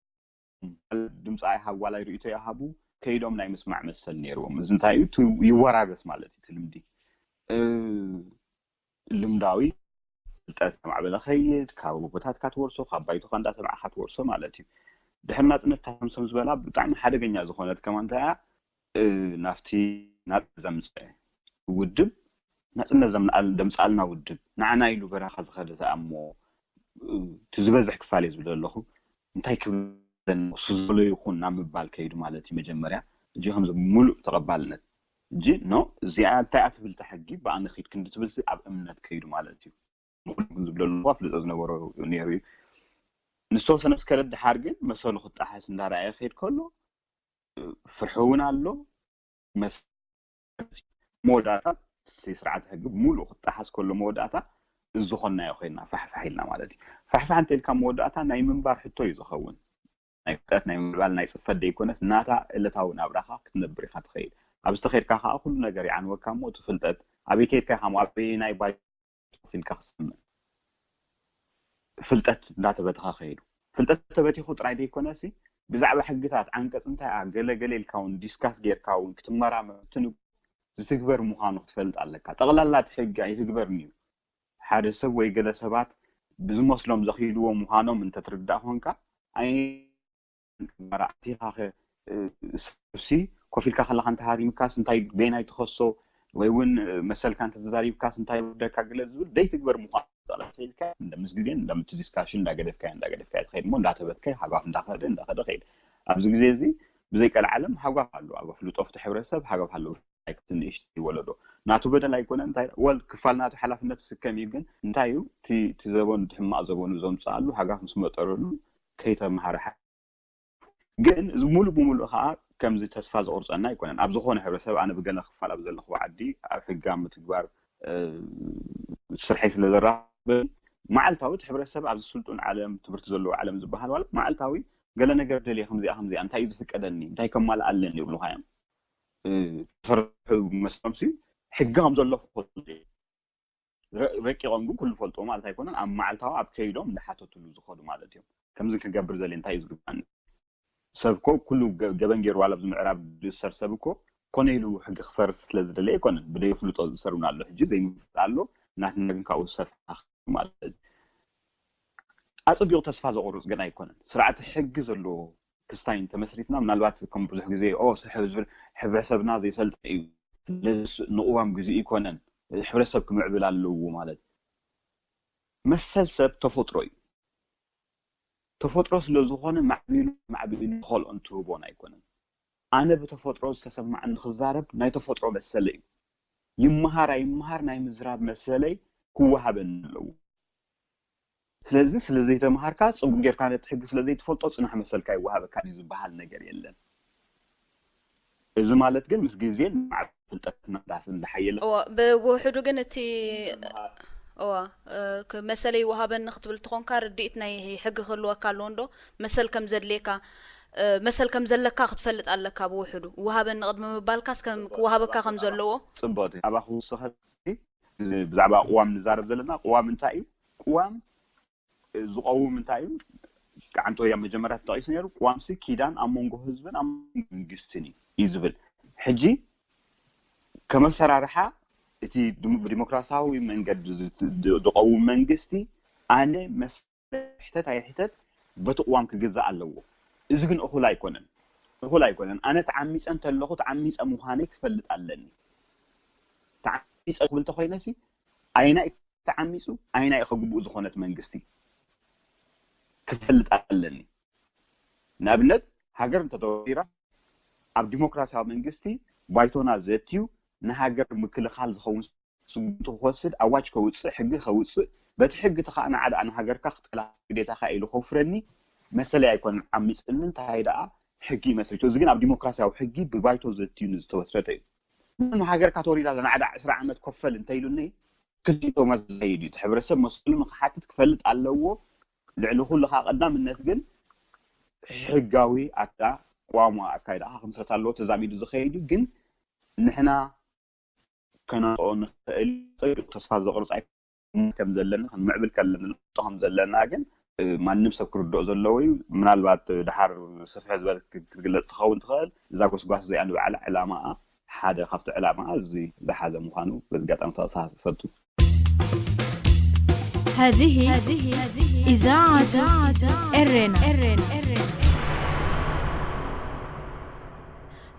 ድምፂ ኣይሃብ ዋላ ርእቶ ይሃቡ ከይዶም ናይ ምስማዕ መሰል ነይርዎም እዚ እንታይ እዩ ይወራረስ ማለት እዩ ልምዲ ልምዳዊ ፍልጠት ማዕበለ ከይድ ካብ ቦታትካ ትወርሶ ካብ ባይቶካ እንዳሰማዕካ ትወርሶ ማለት እዩ ድሕር ናፅነት ታምሶም ዝበላ ብጣዕሚ ሓደገኛ ዝኾነት ከማ እንታይ እያ ናፍቲ ናፅ ዘምፀ ውድብ ናፅነት ዘምፅኣልና ውድብ ንዓና ኢሉ በረኻ ዝኸደ ዝኣሞ እቲ ዝበዝሕ ክፋል እየ ዝብል ዘለኹ እንታይ ክብል እሱ ዝበሎ ይኹን ናብ ምባል ከይዱ ማለት እዩ መጀመርያ እጂ ከምዚ ሙሉእ ተቐባልነት እጂ ኖ እዚኣ እንታይ እያ ትብል ሕጊ ብኣነ ኪድ ክንዲ ትብል ኣብ እምነት ከይዱ ማለት እዩ ንኩሉ ግን ዝብለሉ ፍልጠት ዝነበሮ ነይሩ እዩ ንዝተወሰነ ምስ ከደ ድሓር ግን መሰሉ ክጣሓስ እንዳረኣየ ክሄድ ከሎ ፍርሒ እውን ኣሎ መወዳእታ ስርዓት ሕጊ ብሙሉእ ክጣሓስ ከሎ መወዳእታ እዚ ዝኾንናዮ ኮይና ፋሕፋሕ ኢልና ማለት እዩ ፋሕፋሕ እንተልካ መወዳእታ ናይ ምንባር ሕቶ እዩ ዝኸውን ናይ ፍልጠት ናይ ምዕባል ናይ ፅፈት ደይኮነስ ናታ ዕለታዊ ናብራኻ ክትነብር ኢኻ ትኸይድ ኣብ ዝተኸድካ ከዓ ኩሉ ነገር ይዓንወካ እሞ እቲ ፍልጠት ኣበይ ከይድካ ኢኻ ኣበይ ናይ ባይ ኢልካ ክሰምዕ ፍልጠት እንዳተበተኸ ከይዱ ፍልጠት ተበቲኹ ጥራይ ዘይኮነሲ ብዛዕባ ሕግታት ዓንቀፅ እንታይ እያ ገለ ገለ ኢልካ እውን ዲስካስ ጌርካ እውን ክትመራመር ትንብ ዝትግበር ምዃኑ ክትፈልጥ ኣለካ ጠቕላላ እቲ ሕጊ ኣይትግበርን እዩ ሓደ ሰብ ወይ ገለ ሰባት ብዝመስሎም ዘኽይድዎ ምዃኖም እንተትርዳእ ኮንካ ኣይ ኣቲኻ ሰብሲ ኮፍ ኢልካ ከለካ እንተሃሪምካስ እንታይ ደይናይ ትኸሶ ወይ እውን መሰልካ እንተተዛሪብካስ እንታይ ወደካ ግለ ዝብል ደይትግበር ምኳኑ ጠቕላላ ኢልካ ምስ ግዜን ምስ ዲስካሽን እንዳገደፍካ እንዳገደፍካ ትኸይድ ሞ እንዳተበትካ ሃጓፍ እንዳኸደ እንዳኸደ ከይድ ኣብዚ ግዜ እዚ ብዘይ ቀልዓለም ሃጓፍ ኣሎ ኣብ ኣፍልጦ ኣብቲ ሕብረተሰብ ሃጓፍ ኣሎ። ትንእሽተይ ወለዶ ናቱ በደል ኣይኮነ እንታይ ወል ክፋል ናቱ ሓላፍነት ስከም እዩ። ግን እንታይ እዩ እቲ ዘበኑ እቲ ሕማቕ ዘበኑ ዘምፅኣሉ ሃጋፍ ምስ መጠረሉ ከይተምሃረ ግን እዚ ሙሉ ብሙሉ ከዓ ከምዚ ተስፋ ዘቁርፀና ኣይኮነን። ኣብ ዝኾነ ሕብረተሰብ ኣነ ብገለ ክፋል ኣብ ዘለኹ ዓዲ ኣብ ሕጋ ምትግባር ስርሐይ ስለ ዘራኽብን መዓልታዊ እቲ ሕብረተሰብ ኣብዚ ስልጡን ዓለም ትምህርቲ ዘለዎ ዓለም ዝበሃል ማለት መዓልታዊ ገለ ነገር ደልየ ከምዚኣ ከምዚኣ እንታይ እዩ ዝፍቀደኒ እንታይ ከማልእ ኣለኒ ይብሉካ እዮም። ዝሰርሑ መስሎም ሕጊ ከም ዘሎ ክፈልጡ ረቂቖም ግን ኩሉ ፈልጥዎ ማለት ኣይኮነን። ኣብ መዓልታዊ ኣብ ከይዶም እንዳሓተትሉ ዝኸዱ ማለት እዮም። ከምዚ ክገብር ዘለ እንታይ እዩ ዝግባኒ ሰብ ኮ ኩሉ ገበን ገይሩ ዋላ ኣብዚ ምዕራብ ዝእሰር ሰብ እኮ ኮነ ኢሉ ሕጊ ክፈርስ ስለ ዝደለ ኣይኮነን። ብደይ ፍልጦ ዝእሰር እውን ኣሎ ሕጂ ዘይምፍልጥ ኣሎ። ናትና ግን ካብኡ ዝሰፍሐ ማለት እዩ። ኣጸቢቑ ተስፋ ዘቑርጽ ግን ኣይኮነን። ስርዓተ ሕጊ ዘለዎ ክስታይ እንተመስሪትና ምናልባት ከም ብዙሕ ግዜ ኦ ስሕብ ዝብል ሕብረተሰብና ዘይሰልጠ እዩ። ስለዚ ንቕዋም ግዜኡ ይኮነን። ሕብረተሰብ ክምዕብል ኣለዎ ማለት መሰል ሰብ ተፈጥሮ እዩ። ተፈጥሮ ስለ ዝኾነ ማዕቢሉ ማዕቢሉ ዝኸልኦን ትህቦን ኣይኮነን። ኣነ ብተፈጥሮ ዝተሰማዓኒ ክዛረብ ናይ ተፈጥሮ መሰለ እዩ። ይመሃር ኣይመሃር ናይ ምዝራብ መሰለይ ክወሃበኒ ኣለዎ። ስለዚ ስለዘይተምሃርካ ፅቡቅ ጌርካ ነቲ ሕጊ ስለዘይትፈልጦ ፅናሕ መሰልካ ይወሃበካ እዩ ዝበሃል ነገር የለን። እዚ ማለት ግን ምስ ግዜን ማዕበል ፍልጠትና እንዳሓየለ እዋ ብውሕዱ ግን እቲ እዋ መሰለይ ይወሃበኒ ክትብል ትኾንካ ርድኢት ናይ ሕጊ ክህልወካ ኣለዎ እንዶ መሰል ከም ዘድልየካ መሰል ከም ዘለካ ክትፈልጥ ኣለካ። ብውሕዱ ይወሃበኒ ቅድሚ ምባልካስ ክወሃበካ ከም ዘለዎ ፅቡቅ ኣባኹ ዝሰኸ ብዛዕባ ቅዋም ንዛረብ ዘለና ቅዋም እንታይ እዩ? ቅዋም ዝቐውም እንታይ እዩ? ከዓንቶ ያ መጀመርያ ተጠቂሱ ነይሩ። ቅዋምሲ ኪዳን ኣብ መንጎ ህዝብን ኣብ መንጎ መንግስትን እዩ እዩ ዝብል። ሕጂ ከመሰራርሓ እቲ ብዲሞክራሲያዊ መንገዲ ዝቀውም መንግስቲ ኣነ መሰለይ ሕተት ኣይሕተት በቲ ቅዋም ክግዛእ ኣለዎ። እዚ ግን እኹል ኣይኮነን። እኹል ኣይኮነን። ኣነ ተዓሚፀ እንተለኹ ተዓሚፀ ምዃነይ ክፈልጥ ኣለኒ። ተዓሚፀ ክብል ተኮይነሲ ኣይናይ ተዓሚፁ ኣይናይ ከግብኡ ዝኾነት መንግስቲ ክፈልጥ ኣለኒ። ንኣብነት ሃገር እንተተወሪራ ኣብ ዲሞክራሲያዊ መንግስቲ ባይቶና ዘትዩ ንሃገር ምክልኻል ዝኸውን ስጉምቲ ክወስድ ኣዋጅ ከውፅእ ሕጊ ከውፅእ በቲ ሕጊ እቲ ከዓ ንዓዳ ንሃገርካ ክትከላኸል ግዴታካ ኢሉ ከውፍረኒ መሰለይ ኣይኮነን ዓሚፅኒ እንታይ ደኣ ሕጊ መስሪቱ እዚ ግን ኣብ ዲሞክራሲያዊ ሕጊ ብባይቶ ዘትዩ ንዝተወሰደ እዩ። ሃገርካ ተወሪዳ ዘናዕዳ ዕስራ ዓመት ኮፈል እንተኢሉኒ ክልቲኦም ዝዘይድ እዩ። እቲ ሕብረተሰብ መሰሉ ንክሓትት ክፈልጥ ኣለዎ። ልዕሊ ኩሉ ከዓ ቀዳምነት ግን ሕጋዊ ኣካ ቋሙ ኣካይዳ ክምስረት ኣለዎ። ተዛሚዱ ዝኸይድ እዩ። ግን ንሕና ከነምፅኦ ንኽእል ፅቡቅ ተስፋ ዘቕርፅ ኣይኮነን። ከም ዘለና ክንምዕብል ከለና ንፈልጦ ከም ዘለና ግን ማንም ሰብ ክርድኦ ዘለዎ እዩ። ምናልባት ድሓር ስፍሕ ዝበለት ክትግለፅ ትኸውን ትኽእል። እዛ ጎስጓስ እዚኣ ንባዕላ ዕላማኣ ሓደ ካብቲ ዕላማ እዚ ዝሓዘ ምዃኑ በዚ ኣጋጣሚ ተቕሳ እፈቱ። هذه إذاعة إرينا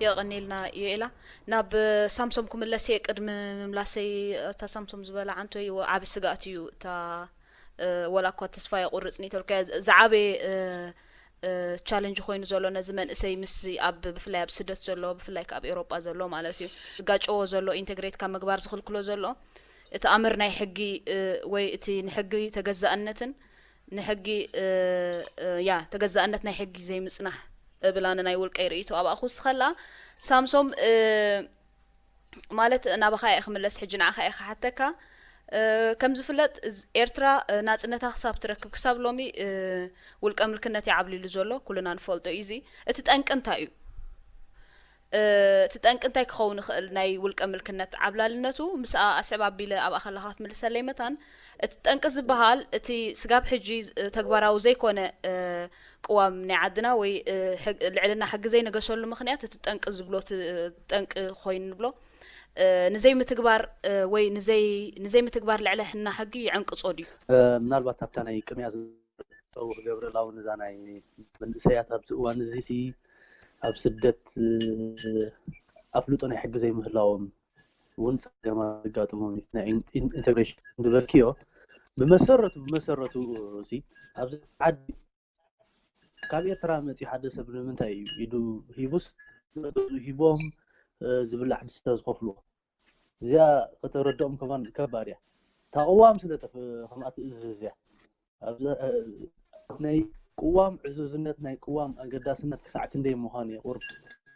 የቐኔልና ዮኤላ። ናብ ሳምሶም ክምለስ እየ። ቅድሚ ምምላሰይ እታ ሳምሶም ዝበላ ዓንቶ እዩ ዓቢ ስጋእት እዩ እታ ወላ እኳ ተስፋ የቑርጽ ንተልካ ዝዓበየ ቻለንጅ ኮይኑ ዘሎ ነዚ መንእሰይ ምስ ኣብ ብፍላይ ኣብ ስደት ዘሎ ብፍላይ ኣብ ኤሮጳ ዘሎ ማለት እዩ ዝጋጨዎ ዘሎ ኢንተግሬት ካብ ምግባር ዝኽልክሎ ዘሎ እቲ ኣምር ናይ ሕጊ ወይ እቲ ንሕጊ ተገዛእነትን ንሕጊ ያ ተገዛእነት ናይ ሕጊ ዘይምጽናሕ እብል ኣነ ናይ ውልቀይ ርእይቶ። ኣብኣ ክውስኸላ ሳምሶም ማለት ናባኻ እየ ክምለስ ሕጂ ንዓኻ እየ ክሓተካ። ከም ዝፍለጥ ኤርትራ ናጽነታ ክሳብ ትረክብ ክሳብ ሎሚ ውልቀ ምልክነት ይዓብሊሉ ዘሎ ኩልና ንፈልጦ እዩ። እዚ እቲ ጠንቂ እንታይ እዩ? እቲ ጠንቂ እንታይ ክኸውን ይኽእል ናይ ውልቀ ምልክነት ዓብላልነቱ? ምስኣ ኣስዕብ ኣቢለ ኣብኣ ከለኻ ክትምልሰለይ መታን እቲ ጠንቂ ዝበሃል እቲ ስጋብ ሕጂ ተግባራዊ ዘይኮነ ቅዋም ናይ ዓድና ወይ ልዕልና ሕጊ ዘይነገሰሉ ምኽንያት እቲ ጠንቂ ዝብሎ ጠንቂ ኮይኑ ንብሎ ንዘይምትግባር ወይ ንዘይምትግባር ልዕልና ሕጊ ይዕንቅጾ ድዩ? ምናልባት ኣብታ ናይ ቅድሚያ ዝጠው ክገብረላ እውን እዛ ናይ መንእሰያት ኣብዚ እዋን እዚ ኣብ ስደት ኣፍልጦ ናይ ሕጊ ዘይምህላዎም እውን ፀገማት ዘጋጥሞም እዩ። ናይ ኢንተግሬሽን ዝበልክዮ ብመሰረቱ ብመሰረቱ ኣብዚ ዓዲ ካብ ኤርትራ መፂኡ ሓደ ሰብ ንምንታይ እዩ ኢዱ ሂቡስ፣ ሂቦም ዝብላዕ ዝስተ ዝኸፍልዎ? እዚኣ ከተረድኦም ከማን ከባድ እያ። ታቕዋም ስለ ከምኣ ትእዝዝ እያ። ናይ ቅዋም ዕዙዝነት፣ ናይ ቅዋም ኣገዳስነት ክሳዕ ክንደይ ምዃኑ እየ ቁርብ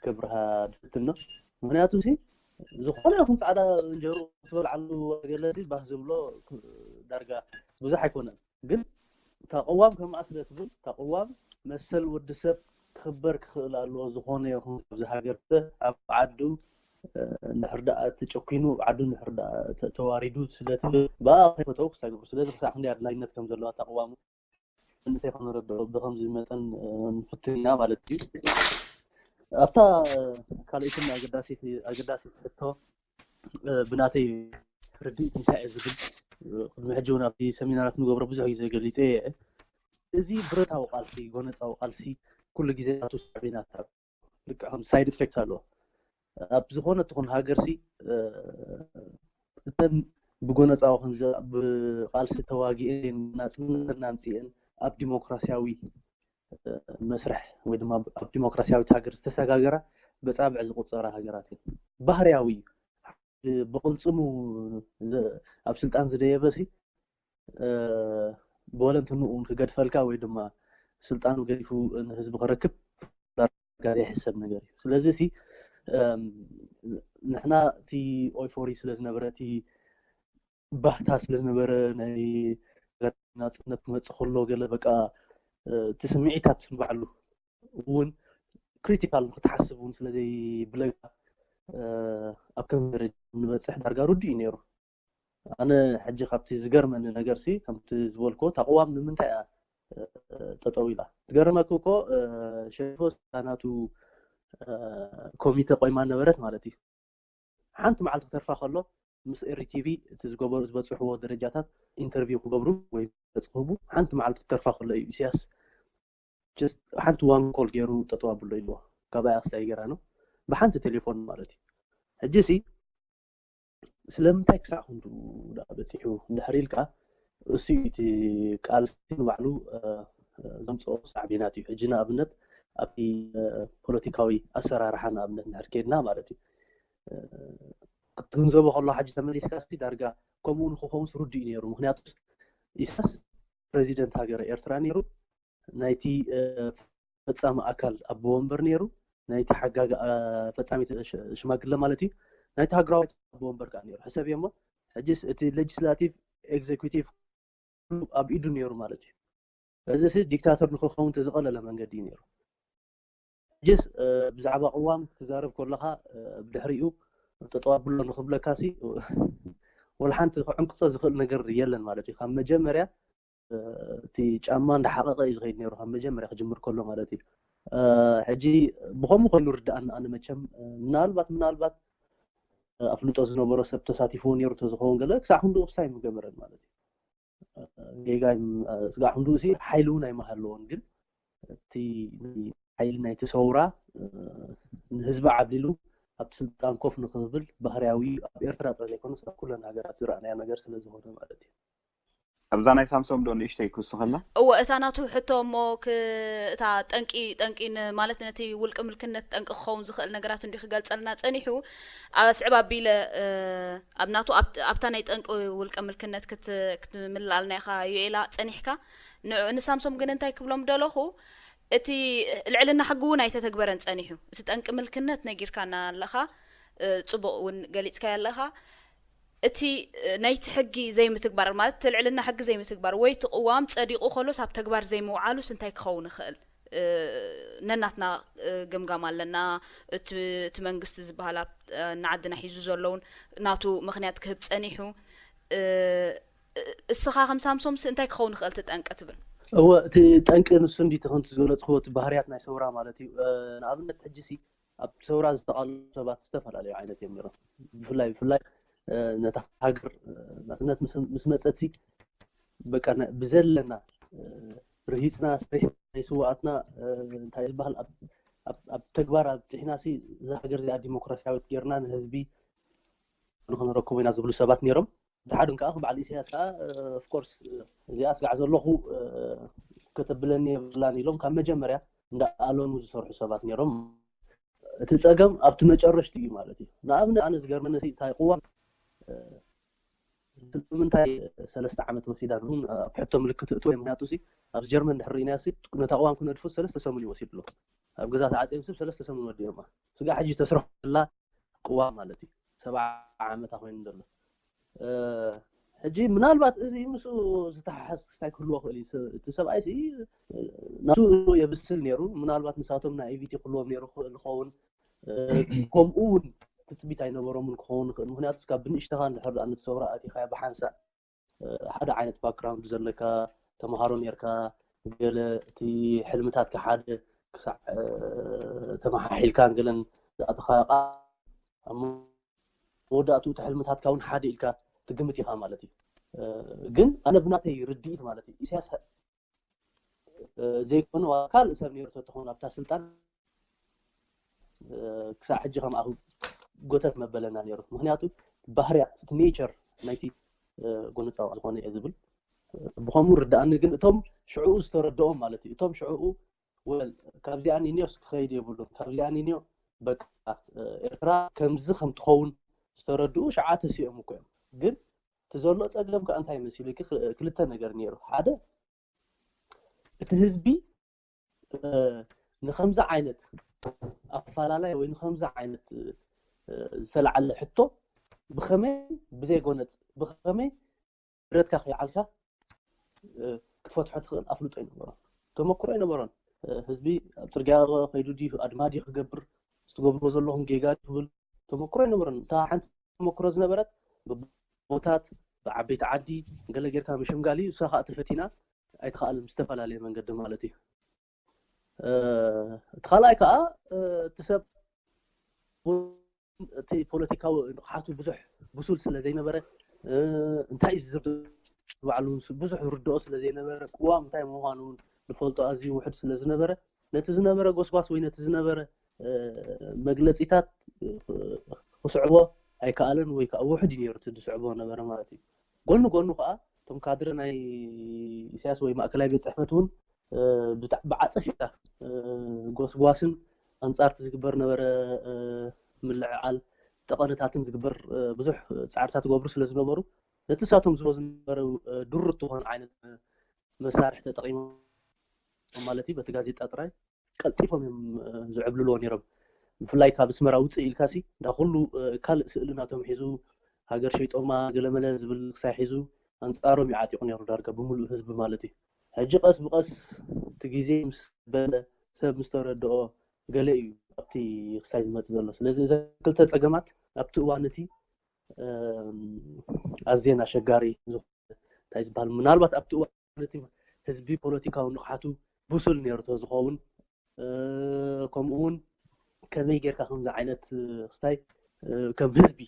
ክብርሃ ድፍትን ነው። ምክንያቱ ሲ ዝኾነ ይኹን ፃዕዳ እንጀሩ ክትበልዓሉ ገለ ባህ ዝብሎ ዳርጋ ብዙሕ ኣይኮነን። ግን እታ ቅዋም ከምኣ ስለ ትብል፣ እታ ቅዋም መሰል ወዲ ሰብ ክኽበር ክኽእል ኣለዎ። ዝኾነ ይኹን ኣብዚ ሃገር ኣብ ዓዱ ንሕርዳኣ ተጨኪኑ፣ ዓዱ ንሕርዳኣ ተዋሪዱ ስለ ትብል ብኣ ከይፈተው ክሳግብሩ። ስለዚ ክሳዕ ክንደይ ኣድላይነት ከም ዘለዋ እታ ቅዋም እንተ ይኮነ ረድኦ ብከምዚ መጠን ንፍትን ኢና ማለት እዩ። ኣብታ ካልኣይትን ኣገዳሲት ሕቶ ብናተይ ርድኢት እንታይ እዩ ዝብል ቅድሚ ሕጂ እውን ኣብቲ ሰሚናራት ንገብሮ ብዙሕ ግዜ ገሊፀ እየ። እዚ ብረታዊ ቃልሲ፣ ጎነፃዊ ቃልሲ ኩሉ ግዜ ናቱ ሳዕቤናት ኣሎ። ልክዕ ከም ሳይድ ኢፌክት ኣለዎ። ኣብ ዝኾነ ትኹን ሃገርሲ እተን ብጎነፃዊ ከምዚ ብቃልሲ ተዋጊኤን ናፅነተን ኣምፅኤን ኣብ ዲሞክራሲያዊ መስርሕ ወይ ድማ ኣብ ዲሞክራሲያዊት ሃገር ዝተሰጋገራ በፃብዕ ዝቁፀራ ሃገራት እየን። ባህርያዊ እዩ። ብቕልፅሙ ኣብ ስልጣን ዝደየበ ሲ ብወለንትንኡ እውን ክገድፈልካ ወይ ድማ ስልጣኑ ገዲፉ ንህዝቢ ክረክብ ዳርጋ ዘይሕሰብ ነገር እዩ። ስለዚ ሲ ንሕና እቲ ኦይፎሪ ስለ ዝነበረ፣ እቲ ባህታ ስለ ዝነበረ፣ ናይ ናፅነት ክመፅእ ከሎ ገለ በቃ እቲ ስምዒታት ንባዕሉ እውን ክሪቲካል ንክትሓስብ እውን ስለ ዘይብለካ ኣብ ከም ደረጃ ንበፅሕ ዳርጋ ርዱእ እዩ ነይሩ። ኣነ ሕጂ ካብቲ ዝገርመኒ ነገር ሲ ከምቲ ዝበልኮ እታ ቅዋም ንምንታይ እያ ጠጠው ኢላ? ዝገርመክ እኮ ሸሪፎ ናቱ ኮሚተ ቆይማ ነበረት ማለት እዩ። ሓንቲ መዓልቲ ክተርፋ ከሎ ምስ ኤሪ ቲቪ እቲ ዝገበሩ ዝበፅሕዎ ደረጃታት ኢንተርቪው ክገብሩ ወይ ገፅ ክህቡ ሓንቲ መዓልቲ ክተርፋ ከሎ እዩ ኢሳያስ ሓንቲ ዋን ኮል ገይሩ ጠጠው ኣብሎ ኢልዎ። ካባይ ኣስታይ ገራ ነው ብሓንቲ ቴሌፎን ማለት እዩ። ሕጂ ሲ ስለምንታይ ክሳዕ ክንዱ ደኣ በፂሑ እንድሕር ኢልካ፣ እሱ እቲ ቃልሲ ንባዕሉ ዘምፅኦ ሳዕቤናት እዩ። ሕጂ ንኣብነት ኣብቲ ፖለቲካዊ ኣሰራርሓ ንኣብነት እንድሕር ከድና ማለት እዩ ክትግንዘቦ ከሎ ሕጂ ተመሊስካ ሲ ዳርጋ ከምኡ ንክኸውን ርዱእ እዩ ነይሩ። ምክንያቱ ኢሳያስ ፕሬዚደንት ሃገረ ኤርትራ ነይሩ። ናይቲ ፈፃሚ ኣካል ኣቦ ወንበር ነይሩ። ናይቲ ሓጋጊ ፈፃሚ ሽማግለ ማለት እዩ። ናይቲ ሃገራዊ ኣቦ ወንበር ከዓ ነይሩ። ሕሰብ እሞ ሕጅስ እቲ ሌጅስላቲቭ ኤግዜኪቲቭ ኣብ ኢዱ ነይሩ ማለት እዩ። እዚ ሲ ዲክታተር ንክኸውን ዝቐለለ መንገዲ እዩ ነይሩ። ሕጅስ ብዛዕባ ቅዋም ክትዛረብ ከለካ ብድሕሪኡ ጠጠው ኣብሎ ንክብለካ ሲ ወላ ሓንቲ ክዕንቅፆ ዝኽእል ነገር የለን ማለት እዩ። ካብ መጀመርያ እቲ ጫማ እንዳሓቐቐ እዩ ዝኸይድ ነይሩ ካብ መጀመርያ ክጅምር ከሎ ማለት እዩ። ሕጂ ብኸምኡ ኮይኑ ርድኣኒ ኣነ መቸም ምናልባት ምናልባት ኣፍልጦ ዝነበሮ ሰብ ተሳቲፍዎ ነይሩ ተዝኸውን ገለ ክሳዕ ክንድኡ ክሳይ ምገበረን ማለት እዩ። ጌጋ ስጋዕ ክንድኡ ሲ ሓይሊ እውን ኣይመሃለዎን ግን እቲ ሓይሊ ናይቲ ሰውራ ንህዝቢ ዓብሊሉ ኣብቲ ስልጣን ኮፍ ንክብል ባህርያዊ ኣብ ኤርትራ ጥራሕ ዘይኮነስ ኣብ ኩለን ሃገራት ዝረኣናዮ ነገር ስለ ዝኾነ ማለት እዩ። ኣብዛ ናይ ሳምሶም ዶ ንእሽተይ ክውስኸላ? እወ እታ ናቱ ሕቶ እሞ እታ ጠንቂ ጠንቂ ማለት ነቲ ውልቂ ምልክነት ጠንቂ ክኸውን ዝኽእል ነገራት እንዲ ክገልጸልና ጸኒሑ ኣስዕብ ኣቢለ ኣብ ናቱ ኣብታ ናይ ጠንቂ ውልቂ ምልክነት ክትምልኣልና ኢኻ ዩኤላ ጸኒሕካ። ንሳምሶም ግን እንታይ ክብሎም ደለኹ እቲ ልዕልና ሕጊ እውን ኣይተተግበረን ጸኒሑ። እቲ ጠንቂ ምልክነት ነጊርካና ኣለኻ፣ ጽቡቕ እውን ገሊጽካዮ ኣለኻ። እቲ ናይቲ ሕጊ ዘይምትግባር ማለት እቲ ልዕልና ሕጊ ዘይምትግባር ወይ እቲ ቅዋም ጸዲቑ ከሎስ ኣብ ተግባር ዘይምውዓሉስ እንታይ ክኸውን ይኽእል? ነናትና ግምጋም ኣለና። እቲ መንግስቲ ዝበሃል ንዓድና ሒዙ ዘለውን ናቱ ምኽንያት ክህብ ጸኒሑ። እስኻ ከም ሳምሶምስ እንታይ ክኸውን ይኽእል እቲ ጠንቂ ትብል? እወ እቲ ጠንቂ ንሱ እንዲ ተኸንቲ ዝገለፅክዎ እቲ ባህርያት ናይ ሰውራ ማለት እዩ። ንኣብነት ሕጂ ሲ ኣብ ሰውራ ዝተቓለሱ ሰባት ዝተፈላለዩ ዓይነት እዮም ነይሮም። ብፍላይ ብፍላይ ነታ ሃገር ናፅነት ምስ መፀት ሲ በቃ ብዘለና ርሂፅና ስሪሕ ናይ ስዋኣትና እንታይ ዝበሃል ኣብ ተግባር ኣብፅሕና ሲ እዛ ሃገር እዚኣ ዲሞክራሲያዊት ጌርና ንህዝቢ ንክንረክቡ ኢና ዝብሉ ሰባት ነይሮም። ተሓዱን ከዓ በዓል ኢሳያስ ከዓ ኦፍኮርስ እዚኣ ስጋዕ ዘለኹ ከተብለኒ የብላን ኢሎም ካብ መጀመርያ እንዳኣለሙ ዝሰርሑ ሰባት ነይሮም። እቲ ፀገም ኣብቲ መጨረሽቲ እዩ ማለት እዩ። ንኣብነት ኣነ ዝገርመኒ እንታይ ቅዋም ንምንታይ ሰለስተ ዓመት ወሲዳ ኣብ ሕቶ ምልክት እትወ ምክንያቱ ኣብዚ ጀርመን ድሕር ርኢናዮ ነታ ቅዋም ክነድፉ ሰለስተ ሰሙን ይወሲድ ኣሎ። ኣብ ገዛ ተዓፂኦም ስብ ሰለስተ ሰሙን ወዲኦም ስጋ ሕጂ ተስረፈላ ቅዋም ማለት እዩ። ሰብዓ ዓመታ ኮይኑ ዘሎ ሕጂ ምናልባት እዚ ምስኡ ዝተሓሓዝ ክስታይ ክህልዎ ክእል እዩ። እቲ ሰብኣይ ናቱ የብስል ነይሩ። ምናልባት ንሳቶም ናይ ኢቪቲ ክህልዎም ነይሩ ክእል ዝኸውን ከምኡ እውን ትፅቢት ኣይነበሮምን ክኸውን ይኽእል። ምክንያቱ ካብ ብንእሽተኻ እንድሕር ደኣ ነቲ ሰውራ ኣቲኻዮ ብሓንሳእ ሓደ ዓይነት ባክግራውንድ ዘለካ ተምሃሮ ነርካ ገለ እቲ ሕልምታትካ ሓደ ክሳዕ ተመሓሒልካን ገለን ዝኣተኻ ኣብ መወዳእትኡ እቲ ሕልምታትካ እውን ሓደ ኢልካ ትግምት ኢኻ ማለት እዩ። ግን ኣነ ብናተይ ርድኢት ማለት እዩ ኢሳያስ ዘይኮነ ካልእ ሰብ ነይሩ ተትኾን ኣብታ ስልጣን ክሳዕ ሕጂ ከም ኣኹ ጎተት መበለና ነይሩ። ምክንያቱ ባህርያ እቲ ኔቸር ናይቲ ጎነፃዊ ዝኾነ እየ ዝብል ብኸምኡ ርዳእኒ። ግን እቶም ሽዕኡ ዝተረድኦም ማለት እዩ እቶም ሽዕኡ ወል ካብዚኣ ኒኒዮስ ክኸይድ የብሉን ካብዚኣ ኒኒዮ በቃ ኤርትራ ከምዚ ከም ትኸውን ዝተረድኡ ሸዓ ተሲኦም እኮ እዮም። ግን እቲ ዘሎ ፀገም ከዓ እንታይ መሲሉ ክልተ ነገር ነይሩ። ሓደ እቲ ህዝቢ ንከምዚ ዓይነት ኣፈላላይ ወይ ንከምዚ ዓይነት ዝተላዓለ ሕቶ ብኸመይ ብዘይ ጎነፅ ብኸመይ ብረትካ ከይዓልካ ክትፈትሖ ትኽእል ኣፍልጦ ኣይነበሮን፣ ተመክሮ ኣይነበሮን። ህዝቢ ኣብ ፅርግያ ከይዱ ድዩ ኣድማ ድዩ ክገብር ዝትገብርዎ ዘለኹም ጌጋ ድዩ ክብል ተመክሮ ኣይነበሮን። እታ ሓንቲ ተመክሮ ዝነበረት ብቦታት ብዓበይቲ ዓዲ ገለ ጌርካ ምሽምጋል እዩ። እሳ ከዓ ተፈቲና ኣይተኻእልን ብዝተፈላለየ መንገዲ ማለት እዩ። እቲ ካልኣይ ከዓ እቲ ሰብ እቲ ፖለቲካዊ ንቕሓቱ ብዙሕ ብሱል ስለ ዘይነበረ እንታይ እዩ ዝዝብ ባዕሉ ብዙሕ ርድኦ ስለ ዘይነበረ ቅዋም እንታይ ምዃኑ ዝፈልጦ ኣዝዩ ውሕድ ስለ ዝነበረ ነቲ ዝነበረ ጎስጓስ ወይ ነቲ ዝነበረ መግለፂታት ክስዕቦ ኣይከኣለን ወይ ከዓ ውሕድ እዩ ነይሩ እቲ ዝስዕቦ ነበረ ማለት እዩ። ጎኒ ጎኑ ከዓ እቶም ካድረ ናይ ኢሳያስ ወይ ማእከላይ ቤት ፅሕፈት እውን ብዓፀፊታ ጎስጓስን ኣንፃርቲ ዝግበር ነበረ ምልዕዓል ጠቐነታትን ዝግበር ብዙሕ ፃዕርታት ዝገብሩ ስለ ዝነበሩ ነቲ ሳቶም ዝቦ ዝነበረ ድሩት ዝኾነ ዓይነት መሳርሒ ተጠቂሞም ማለት እዩ በቲ ጋዜጣ ጥራይ ቀልጢፎም እዮም ዝዕብልልዎ ነይሮም። ብፍላይ ካብ ኣስመራ ውፅእ ኢልካሲ እንዳ ኩሉ ካልእ ስእሊ ናቶም ሒዙ ሃገር ሸይጦማ ገለመለ ዝብል ክሳይ ሒዙ ኣንፃሮም ይዓጢቑ ነይሩ ዳርጋ ብምሉእ ህዝቢ ማለት እዩ። ሕጂ ቀስ ብቐስ እቲ ግዜ ምስ በለ ሰብ ምስ ተረድኦ ገለ እዩ ኣብቲ ክሳይ ዝመፅእ ዘሎ። ስለዚ እዘን ክልተ ፀገማት ኣብቲ እዋን እቲ ኣዝየን ኣሸጋሪ እንታይ ዝበሃል ምናልባት ኣብቲ እዋን እቲ ህዝቢ ፖለቲካዊ ንቕሓቱ ብሱል ነይሩ ተዝኸውን ከምኡ እውን ከመይ ጌርካ ከምዚ ዓይነት ክስታይ ከም ህዝቢ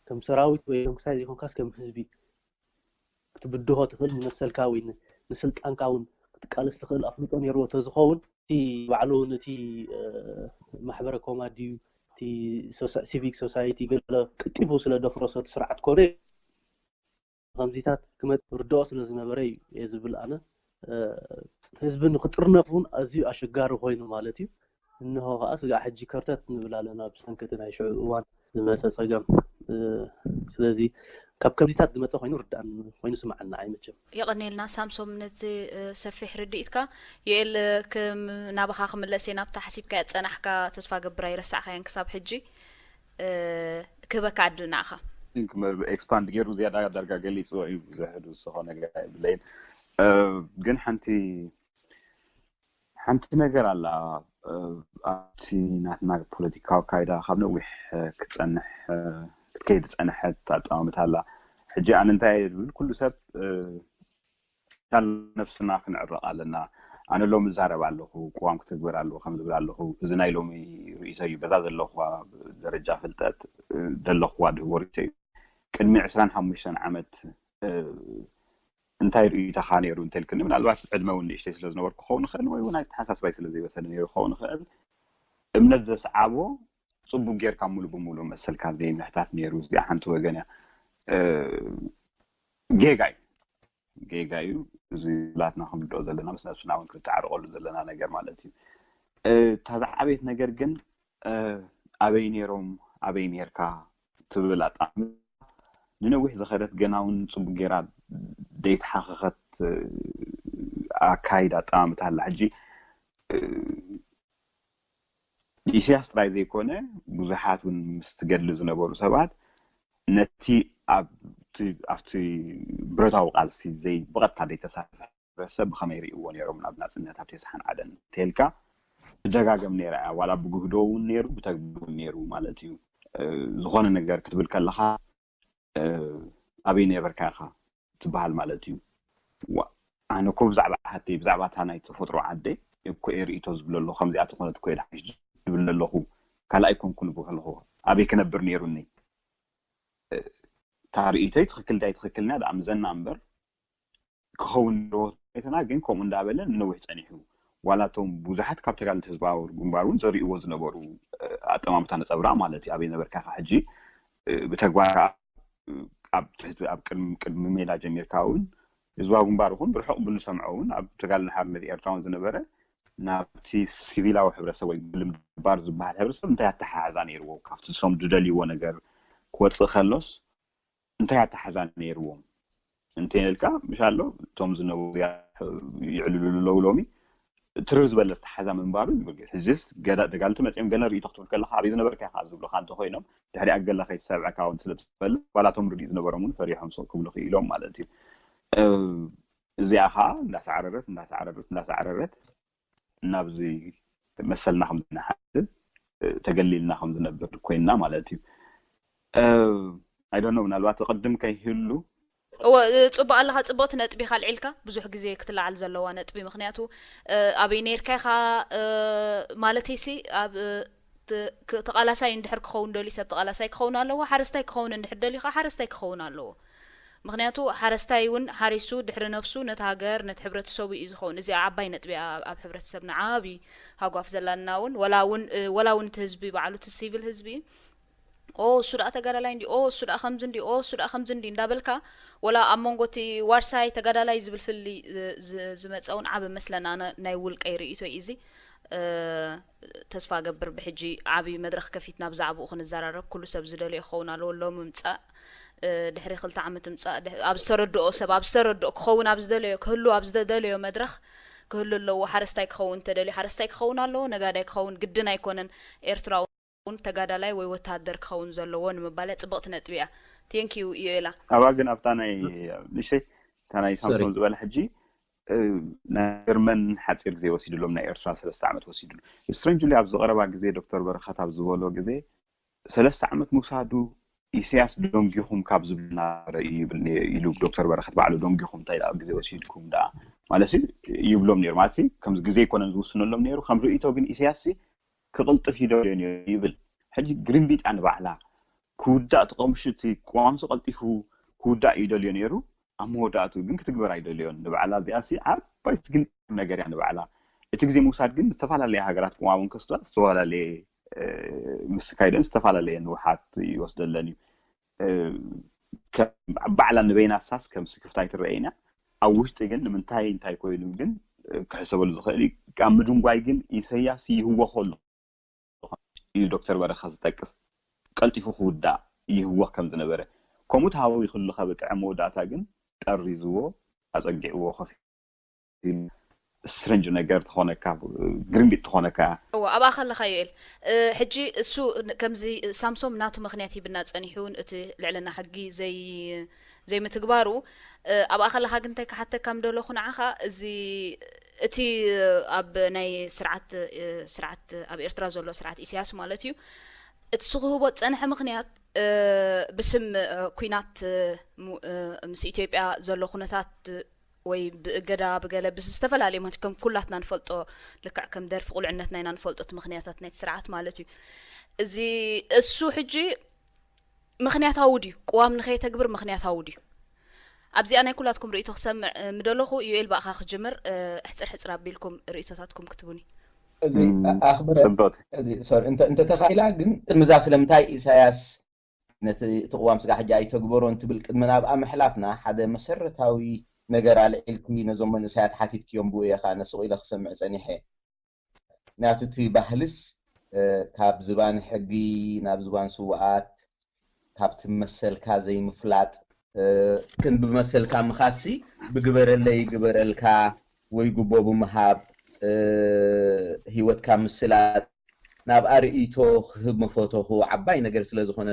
ከም ሰራዊት ወይ ከም ክስታይ ዘይኮንካስ ከም ህዝቢ ክትብድሆ ትኽእል ንመሰልካ ወይ ንስልጣንካ እውን ክትቃለስ ትኽእል ኣፍልጦ ነይርዎ ተዝኸውን እቲ ባዕሉ ነቲ ማሕበረ ኮማት ድዩ እቲ ሲቪክ ሶሳይቲ ገለ ቅልጢፉ ስለ ደፍረሶ እቲ ስርዓት ኮነ ከምዚታት ክመፅ ርድኦ ስለ ዝነበረ እዩ እየ ዝብል ኣነ። ህዝቢ ንክጥርነፍ እውን ኣዝዩ ኣሸጋሪ ኮይኑ ማለት እዩ። እንሆ ከዓ ስጋዕ ሕጂ ከርተት ንብል ኣለና ብሰንኪ እቲ ናይ ሽዑ እዋን ዝመፀ ፀገም። ስለዚ ካብ ከምዚታት ዝመፀ ኮይኑ ርዳእን ኮይኑ ስምዓኒ ንዓይ መቸም። የቐንየልና ሳምሶም ነዚ ሰፊሕ ርድኢትካ። ዮኤል ናባኻ ክምለስ እየ ናብታ ሓሲብካያ ዝፀናሕካ ተስፋ ገብር ኣይረሳዕካያን ክሳብ ሕጂ። ክህበካ ዕድል ንዓኻ። ኤክስፓንድ ገይሩ ዝያዳ ዳርጋ ገሊፅዎ እዩ ብዙሕ ዝውስኾ ነገር የብለይን። ግን ሓንቲ ሓንቲ ነገር ኣላ ኣብቲ ናትና ፖለቲካዊ ኣካይዳ ካብ ነዊሕ ክትፀንሕ ክትከይድ ዝፀንሐት ኣጠማምታ ኣላ። ሕጂ ኣነ እንታይ እየ ዝብል ኩሉ ሰብ ቻል ነፍስና ክንዕረቕ ኣለና። ኣነ ሎሚ እዛረብ ኣለኹ፣ ቅዋም ክትግበር ኣለዎ ከም ዝብል ኣለኹ። እዚ ናይ ሎሚ ርእይቶ እዩ። በዛ ዘለኹዋ ደረጃ ፍልጠት ዘለኹዋ ድህቦ ርእይቶ እዩ። ቅድሚ ዕስራን ሓሙሽተን ዓመት እንታይ ርእይቶኻ ነይሩ እንተልክኒ፣ ምናልባት ዕድመ እውን ንእሽተይ ስለ ዝነበርኩ ክኸውን ይኽእል ወይ እውን ኣተሓሳስባይ ስለ ዘይበሰለ ነይሩ ክኸውን ይኽእል። እምነት ዘስዓቦ ፅቡቅ ጌርካ ሙሉ ብሙሉ መሰልካ ዘይምሕታት ነይሩ። እዚኣ ሓንቲ ወገን እያ። ጌጋ እዩ። ጌጋ እዩ። እዚ ላትና ክንርድኦ ዘለና ምስ ነብስና እውን ክንተዓረቐሉ ዘለና ነገር ማለት እዩ። እታ ዝዓበየት ነገር ግን ኣበይ ነይሮም ኣበይ ነርካ ትብል ኣጣሚ ንነዊሕ ዝኸደት ገና እውን ፅቡቅ ገይራ ደይተሓኸኸት ኣካይድ ኣጠማምታ ኣላ። ሕጂ ኢሳያስ ጥራይ ዘይኮነ ብዙሓት እውን ምስ ትገድሊ ዝነበሩ ሰባት ነቲ ኣብቲ ብረታዊ ቃልሲ ዘይ ብቐጥታ ዘይተሳተፈ ሕብረተሰብ ብኸመይ ርእይዎ ነይሮም ናብ ናፅነት ኣብ ቴስሓን ዓደን እንተልካ ትደጋገም ነይራ እያ። ዋላ ብግህዶ እውን ነይሩ ብተግባር እውን ነይሩ ማለት እዩ። ዝኾነ ነገር ክትብል ከለኻ ኣበይ ነበርካ ኢኻ ትበሃል ማለት እዩ። ኣነ እኮ ብዛዕባ ዓደይ ብዛዕባ እታ ናይ ተፈጥሮ ዓደይ እኮ እየ ርእይቶ ዝብል ኣለኹ። ከምዚኣ ተኾነት እኮ እየ ዝሓይሽ ዝብል ኣለኹ። ካልኣይ ኮንኩ ንብል ከለኹ ኣበይ ክነብር ነይሩኒ? እታ ርእይቶይ ትኽክል ዳይ ትኽክልና ደኣ ምዘና እምበር ክኸውን ኣለዎ ተባሂልና ግን ከምኡ እንዳበለ ንነዊሕ ጸኒሑ። ዋላ እቶም ብዙሓት ካብ ተጋደልቲ ህዝባዊ ግንባር እውን ዘርእይዎ ዝነበሩ ኣጠማምታ ነጸብራቕ ማለት እዩ። ኣበይ ነበርካ ኢኻ ሕጂ ብተግባር ኣብ ትሕቲ ኣብ ቅድሚ ቅድሚ ሜዳ ጀሚርካ እውን ህዝባዊ ግንባር ይኹን ብርሑቕ ብንሰምዖ እውን ኣብ ተጋድሎ ሓርነት ኤርትራ እውን ዝነበረ ናብቲ ሲቪላዊ ሕብረተሰብ ወይ ግልምባር ዝበሃል ሕብረተሰብ እንታይ ኣተሓሕዛ ነይርዎ ካብቲ እሶም ዝደልይዎ ነገር ክወፅእ ከሎስ እንታይ ኣተሓሕዛ ነይርዎም እንተይነልካ ምሻሎ እቶም ዝነበሩ ይዕልሉ ኣለዉ ሎሚ ትርር ዝበለ ኣተሓሕዛ ምንባሩ ይብል። ሕዚስ ተጋደልቲ መፅኦም ገለ ርእይቶ ክትብል ከለካ ኣበይ ዝነበርካ ኢካ ዝብሉካ እንተኮይኖም ድሕሪኣ ገለ ከይትሰብዐካ እውን ስለ ትፈልጥ ዋላ እቶም ርድኢት ዝነበሮም እውን ፈሪሖም ስቕ ክብሉ ክኢሎም ማለት እዩ። እዚኣ ከዓ እንዳሰዓረረት እንዳሰዓረረት እንዳሰዓረረት ናብዚ መሰልና ከም ዝነሓድር ተገሊልና ከም ዝነብር ኮይንና ማለት እዩ። ኣይደኖ ምናልባት ቅድም ከይህሉ እወ ጽቡቅ ኣለኻ ጽቡቅቲ ነጥቢ ካልዒልካ ብዙሕ ግዜ ክትለዓል ዘለዋ ነጥቢ ምክንያቱ ኣበይ ነርካ ኢኻ ማለተይሲ ኣብ ተቃላሳይ እንድሕር ክኸውን ደልዩ ሰብ ተቃላሳይ ክኸውን ኣለዎ ሓረስታይ ክኸውን እንድሕር ደልዩ ከዓ ሓረስታይ ክኸውን ኣለዎ ምክንያቱ ሓረስታይ እውን ሓሪሱ ድሕሪ ነብሱ ነቲ ሃገር ነቲ ሕብረተሰቡ እዩ ዝኸውን እዚኣ ዓባይ ነጥቢ ኣብ ሕብረተሰብና ዓብይ ሃጓፍ ዘላና እውን ወላ እውን እቲ ህዝቢ በዓሉ እቲ ሲቪል ህዝቢ ኦ እሱ ደኣ ተጋዳላይ እንዲ ኦ እሱ ደኣ ከምዚ እንዲ ኦ እሱ ደኣ ከምዚ እንዲ እንዳበልካ ወላ ኣብ መንጎ እቲ ዋርሳይ ተጋዳላይ ዝብል ፍሊ ዝመፀ እውን ዓብ መስለና ናይ ውልቀይ ርእይቶ እዩ እዚ ተስፋ ገብር ብሕጂ ዓብዪ መድረኽ ከፊትና ብዛዕባኡ ክንዘራረብ ኩሉ ሰብ ዝደልዮ ክኸውን ኣለዎ ሎሚ ምፃእ ድሕሪ ክልተ ዓመት ምፃእ ኣብ ዝተረድኦ ሰብ ኣብ ዝተረድኦ ክኸውን ኣብ ዝደለዮ ክህሉ ኣብ ዝደለዮ መድረኽ ክህሉ ኣለዎ ሓረስታይ ክኸውን እንተደልዩ ሓረስታይ ክኸውን ኣለዎ ነጋዳይ ክኸውን ግድን ኣይኮነን ኤርትራዊ እውን ተጋዳላይ ወይ ወታደር ክኸውን ዘለዎ ንምባል እያ ፅብቕቲ ነጥቢ እያ ቴንኪዩ እዩ ኢላ ኣባ ግን ኣብታ ናይ ንሸይ እታ ናይ ሳምሶም ዝበለ ሕጂ ናይ ጀርመን ሓፂር ግዜ ወሲድሎም ናይ ኤርትራ ሰለስተ ዓመት ወሲድሉ strangely ኣብዚ ቀረባ ግዜ ዶክተር በረኸት ኣብ ዝበሎ ግዜ ሰለስተ ዓመት ምውሳዱ ኢሳያስ ደንጊኹም ካብ ዝብል ናበረ እዩ ይብል ኢሉ ዶክተር በረኸት ባዕሉ ደንጊኹም እንታይ ደኣ ግዜ ወሲድኩም ደኣ ማለት ይብሎም ነይሩ ማለት ከምዚ ግዜ ኣይኮነን ዝውስነሎም ነይሩ ከም ርእይቶ ግን ኢሳያስ ክቕልጥፍ ይደልዮ ነይሩ ይብል ሕጂ ግሪንቢጣ ንባዕላ ክውዳእ እቲ ቀምሹ እቲ ቅዋምሲ ቀልጢፉ ክውዳእ ይደልዮ ነይሩ ኣብ መወዳእቱ ግን ክትግበር ኣይደልዮን ንባዕላ እዚኣ ሲ ዓባይ ስግንጢር ነገር እያ ንባዕላ እቲ ግዜ ምውሳድ ግን ዝተፈላለየ ሃገራት ቅዋም ከስዋ ዝተፈላለየ ምስ ካይደን ዝተፈላለየ ንውሓት ይወስደለን እዩ ባዕላ ንበይና ሳስ ከም ስክፍታ ኣይትረአይና ኣብ ውሽጢ ግን ንምንታይ እንታይ ኮይኑ ግን ክሕሰበሉ ዝኽእል እዩ ኣብ ምድንጓይ ግን ኢሰያስ ይህወ ከሎ እዩ ዶክተር በረኸ ዝጠቅስ ቀልጢፉ ክውዳእ ይህወ ከም ዝነበረ ከምኡ ተሃዊ ክሉ ከብቅዐ መወዳእታ ግን ጠሪዝዎ ኣፀጊዕዎ ከፊ strange ነገር ትኾነካ ግርምቢጥ ትኾነካ እዎ ኣብኣ ከለኻ ዩኤል ሕጂ እሱ ከምዚ ሳምሶም ናቱ ምክንያት ሂብና ፀኒሑ እቲ ልዕልና ሕጊ ዘይ ዘይምትግባሩ ኣብኣ ከለኻ ግን እንታይ ክሓተካ ምደለኹ ንዓኻ እዚ እቲ ኣብ ናይ ስርዓት ስርዓት ኣብ ኤርትራ ዘሎ ስርዓት ኢሳያስ ማለት እዩ እቲ ዝህቦ ዝፀንሐ ምክንያት ብስም ኩናት ምስ ኢትዮጵያ ዘሎ ኩነታት ወይ ብእገዳ ብገለ ብዝተፈላለየ ማለት ከም ኩላትና ንፈልጦ ልክዕ ከም ደርፊ ቁልዕነትና ኢና ንፈልጦ እቲ ምክንያታት ናይቲ ስርዓት ማለት እዩ እዚ እሱ ሕጂ ምክንያታዊ ድዩ ቅዋም ንከየተግብር ምክንያታዊ ድዩ ኣብዚኣ ናይ ኩላትኩም ርእቶ ክሰምዕ ምደለኹ ዩኤል ብኣኻ ክጅምር ሕፅር ሕፅር ኣቢልኩም ርእቶታትኩም ክትቡኒ እዚ ኣኽብረ እንተተኻኢላ ግን ጥምዛ ስለምንታይ ኢሳያስ ነቲ እቲ ቅዋም ስጋ ሕጂ ኣይተግበሮን ትብል ቅድሚ ናብኣ ምሕላፍና ሓደ መሰረታዊ ነገር ኣልዒልኪ ነዞም መንእሰያት ሓቲትክዮም ብኡ እየ ከዓ ነስቕ ኢለ ክሰምዕ ጸኒሐ። ምክንያቱ እቲ ባህልስ ካብ ዝባን ሕጊ ናብ ዝባን ስውኣት ካብቲ መሰልካ ዘይምፍላጥ ግን ብመሰልካ ምኻሲ ብግበረለይ ግበረልካ ወይ ጉቦ ብምሃብ ህይወትካ ምስላጥ ናብ ኣርእይቶ ክህብ መፈተኹ ዓባይ ነገር ስለ ዝኾነ